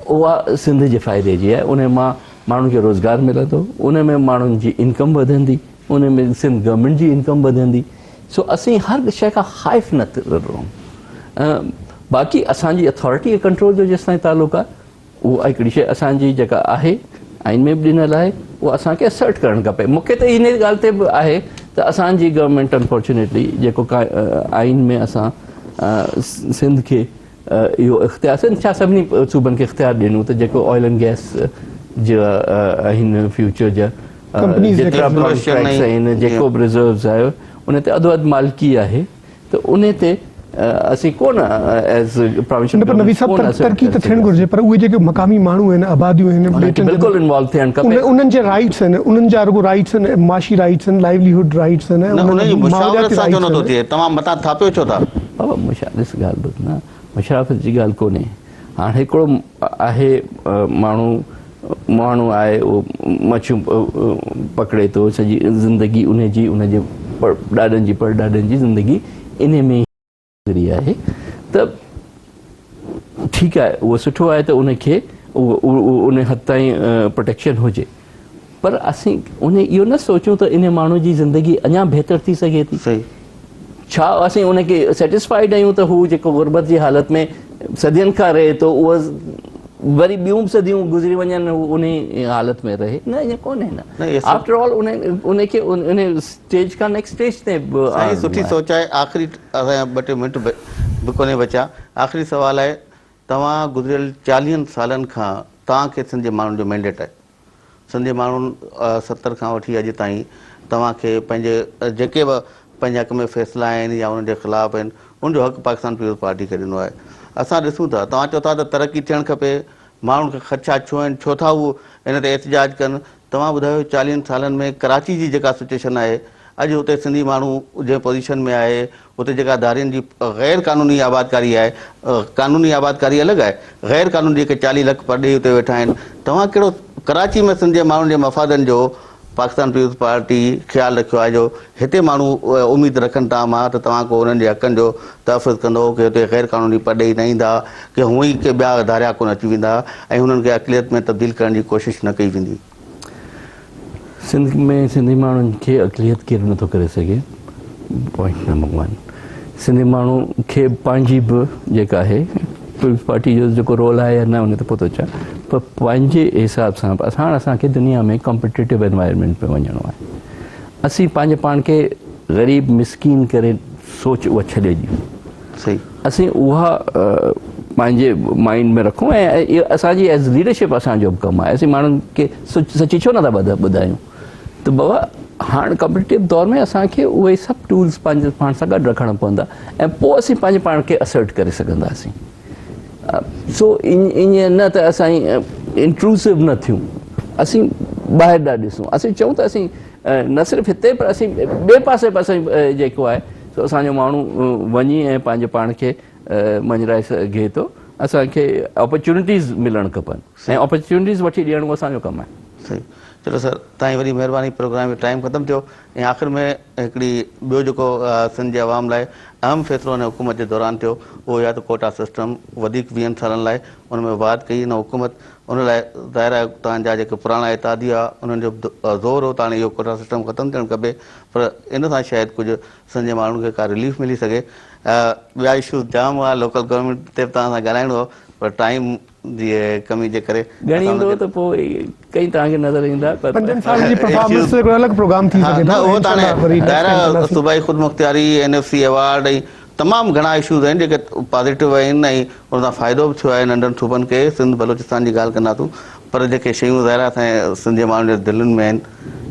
S2: اها سنڌ جي فائدي جي آهي ان مان ماڻهن کي روزگار ملندو ان ۾ ماڻهن جي انڪم وڌندي ان ۾ سنڌ گورنمينٽ جي انڪم وڌندي سو اسين هر شيء کان خائف نه رهون باقي اسان جي اٿارٽي ۽ ڪنٽرول جو جيستائين تعلق آهي اها هڪڙي شيء اسان جي جيڪا آهي آئين ۾ به ڏنل آهي اها اسان کي اسرٽ ڪرڻ کپي. مون کي ته ان ڳالهه تي به آهي ته اسان جي گورنمينٽ انفارچونيٽلي جيڪو آئين ۾ اسان سنڌ کي اهو اختيار سنڌ ڇا سڀني صوبن کي اختيار ڏنو ته جيڪو آئل اينڊ گئس جا آهن فيوچر جا جيترا به ڪانٽريڪٽس آهن جيڪو به ريزروز آهي ان تي اڌو اڌ مالڪي آهي ته انهي تي اسين ڪونه ايز پراونشل
S3: نه پر نويد صاحب ترقي ته ٿيڻ گهرجي پر اهي جيڪي مقامي ماڻهو آهن آباديون آهن ٻيٽن
S2: بلڪل انوالو ٿيڻ کپي
S3: انهن جي رائٽس آهن انهن جا رڳو رائٽس آهن معاشي رائٽس آهن لائيولي هوڊ رائٽس آهن
S1: نه انهن جي مشاورت سان ڇو نٿو ٿئي توهان متان ٿاپيو ڇو ٿا.
S2: بابا مشا ڏس ڳالهه ٻڌ نه مشاورت جي ڳالهه ڪونهي هاڻ هڪڙو آهي ماڻهو ماڻهو آهي اهو مڇيون پڪڙي ٿو سڄي زندگي ان جي ان جي ڏاڏن جي پڙ ڏاڏن جي زندگي ان ۾ گذري آهي ته ٺيڪ آهي اهو سٺو آهي ته ان کي ان حد تائين پروٽيڪشن هجي پر اسين ان اهو نه سوچون ته ان ماڻهو جي زندگي اڃا بهتر ٿي سگهي ٿي. ڇا اسين ان کي سيٽسفائيڊ آهيون ته هو جيڪو غربت جي حالت ۾ صدين کان رهي ٿو اهو وري ٻيون به صديون گذري وڃن هو ان حالت ۾ رهي؟ نه ائين ڪونهي نه آفٽر آل ان کي ان اسٽيج کان نيڪسٽ اسٽيج تي به
S1: سائين سٺي سوچ آهي. آخري اسان جا ٻه ٽي منٽ به ڪونهي بچيا. آخري سوال آهي توهان گذريل چاليهن سالن کان توهان کي سنڌ جي ماڻهن جو مينڊيٽ آهي. سنڌ جي ماڻهن 70 کان وٺي اڄ تائين توهان کي پنهنجي جيڪي به پنهنجي حق ۾ فيصلا آهن يا انهن جي خلاف آهن ان جو حق پاڪستان پيپلز پارٽي کي ڏنو آهي. اسان ڏسون ٿا توهان چئو ٿا ته ترقي ٿيڻ کپي ماڻهن کي خدشا ڇو آهن ڇو ٿا هو ان تي احتجاج ڪن توهان ٻڌايو چاليهن سالن ۾ ڪراچي جي جيڪا سچويشن آهي اڄ اتي سنڌي ماڻهو جنهن پوزيشن ۾ آهي اتي جيڪا ڌارين جي غير قانوني آبادڪاري آهي قانوني آبادڪاري الڳ آهي غير قانوني جيڪي 40 لک پرڏيهي اتي ويٺا آهن توهان ڪهڙو ڪراچي ۾ سنڌ جي ماڻهن جي مفادن جو پاڪستان پيپلز پارٽي خيال رکيو آهي جو هتي ماڻهو اميد رکن توهان مان ته توهان ڪو انهن جي حقن جو تحفظ ڪندو ڪي هتي غير قانوني پرڏيهي نه ايندا ڪي هونئن ئي ڪي ٻيا ڌاريا ڪونه اچي ويندا ۽ هنن کي اقليت ۾ تبديل ڪرڻ جي ڪوشش نه ڪئي ويندي.
S2: سنڌ ۾ سنڌي ماڻهن کي اقليت ڪير به نٿو ڪري سگهي پوائنٽ نمبر ون سنڌي ماڻهو کي پنهنجي به جيڪا آهي پيپلز پارٽي جو جيڪو رول آهي يا نه ان تي پوء ٿو اچان پر پنهنجي حساب سان به هاڻ اسان کي دنيا ۾ ڪمپيٽيٽو انوائرمينٽ ۾ وڃڻو آهي اسين پنهنجي پاڻ کي غريب مسڪين ڪري سوچ اها ڇڏي ڏيون اسين اها پنهنجي مائنڊ ۾ رکون ۽ اسان جي ايز ليڊرشپ اسان جو به ڪم آهي اسين ماڻهن کي سچي ڇو نٿا ٻڌايون ته بابا هاڻ ڪمپيٽيٽو دور ۾ اسان کي اهي سڀ ٽولز پنهنجي پاڻ سان گڏ رکڻا پوندا ۽ پوء اسين پنهنجي پاڻ کي اسرٽ ڪري سگهنداسين سو ائين نه ته اسان انٽروسو نه ٿيون اسين ٻاهر ڏانهن ڏسون اسين چئون ته اسين نه صرف هتي پر اسين ٻئي پاسي به اسين جيڪو آهي سو اسان جو ماڻهو وڃي ۽ پنهنجي پاڻ کي مڃرائي سگهي ٿو اسان کي اپرچونٽيز ملڻ کپن ۽ اپرچونٽيز وٺي ڏيڻ اسان جو ڪم آهي.
S1: صحيح چلو سر تائين وڏي مهرباني پروگرام جو ٽائيم ختم ٿيو ۽ آخر ۾ هڪڙي ٻيو جيڪو سنڌ جي عوام لاء اهم فيصلو هن حڪومت جي دوران ٿيو اهو اهو آهي ته ڪوٽا سسٽم وڌيڪ ويهن سالن لاء ان ۾ واڌ ڪئي هن حڪومت ان لاء ظاهر آهي اتان جا جيڪي پراڻا اتحادي هئا انهن جو به زور هو ته هاڻي اهو ڪوٽا سسٽم ختم ٿيڻ کپي پر ان سان شايد ڪجهه سنڌ جي ماڻهن کي ڪا رليف ملي سگهي. ٻيا اشوز جام هئا لوڪل گورنمينٽ تي به توهان سان ڳالهائڻو هو پر ٽائيم جي ڪمي جي ڪري
S2: ڳڻيندو ته پوء ڪئين توهان کي نظر ايندا پر
S3: پنجن سالن جي پرفارمنس تي هڪڙو الڳ پروگرام ٿي سگهي ٿو
S1: اهو ته هاڻي دائره صوبائي خودمختياري اين ايف سي ايوارڊ ۽ تمام گهڻا اشوز آهن جيڪي پازيٽو آهن ۽ ان سان فائدو به ٿيو آهي ننڍن صوبن کي سنڌ بلوچستان جي ڳالهه ڪنداسون پر جيڪي شيون ظاهر آهي اسان جي سنڌ جي ماڻهن جي دلين ۾ آهن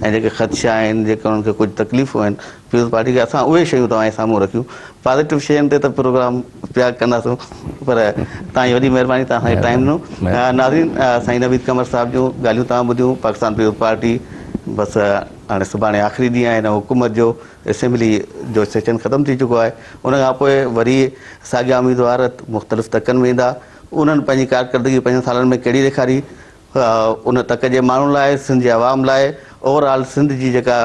S1: ۽ جيڪي خدشا آهن جيڪي انهن کي ڪجهه تڪليفون آهن پيپلز پارٽي کي اسان اهي شيون توهان جي سامهون رکيون پازيٽو شين تي ته پروگرام پيا ڪنداسون پر توهان جي وڏي مهرباني توهان اسان کي ٽائيم ڏنو ناظرين سائين نويد قمر صاحب جون ڳالهيون توهان ٻڌيون پاڪستان پيپلز پارٽي بس هاڻي سڀاڻي آخري ڏينهن آهي هن حڪومت جو اسيمبلي جو سيشن ختم ٿي چڪو آهي ان کان پوء وري ساڳيا اميدوار مختلف تڪن ۾ ايندا انهن پنهنجي ڪارڪردگي پنجن سالن ۾ ڪهڙي ڏيکاري ان تڪ جي ماڻهن لاء سنڌ جي عوام لاء اوور آل سنڌ جي جيڪا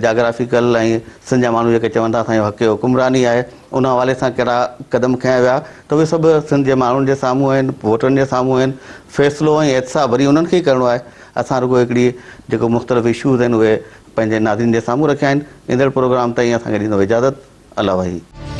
S1: جاگرافيڪل ۽ سنڌ جا ماڻهو جيڪي چون ٿا اسان جو حق حڪمراني آهي ان حوالي سان ڪهڙا قدم کنيا ويا ته اهي سڀ سنڌ جي ماڻهن جي سامهون آهن ووٽرن جي سامهون آهن فيصلو ۽ احتساب وري انهن کي ئي ڪرڻو آهي اسان رڳو هڪڙي جيڪو مختلف اشوز آهن اهي پنهنجي ناظرين جي سامهون رکيا آهن ايندڙ پروگرام تائين اسان کي ڏيندو اجازت الله وحي.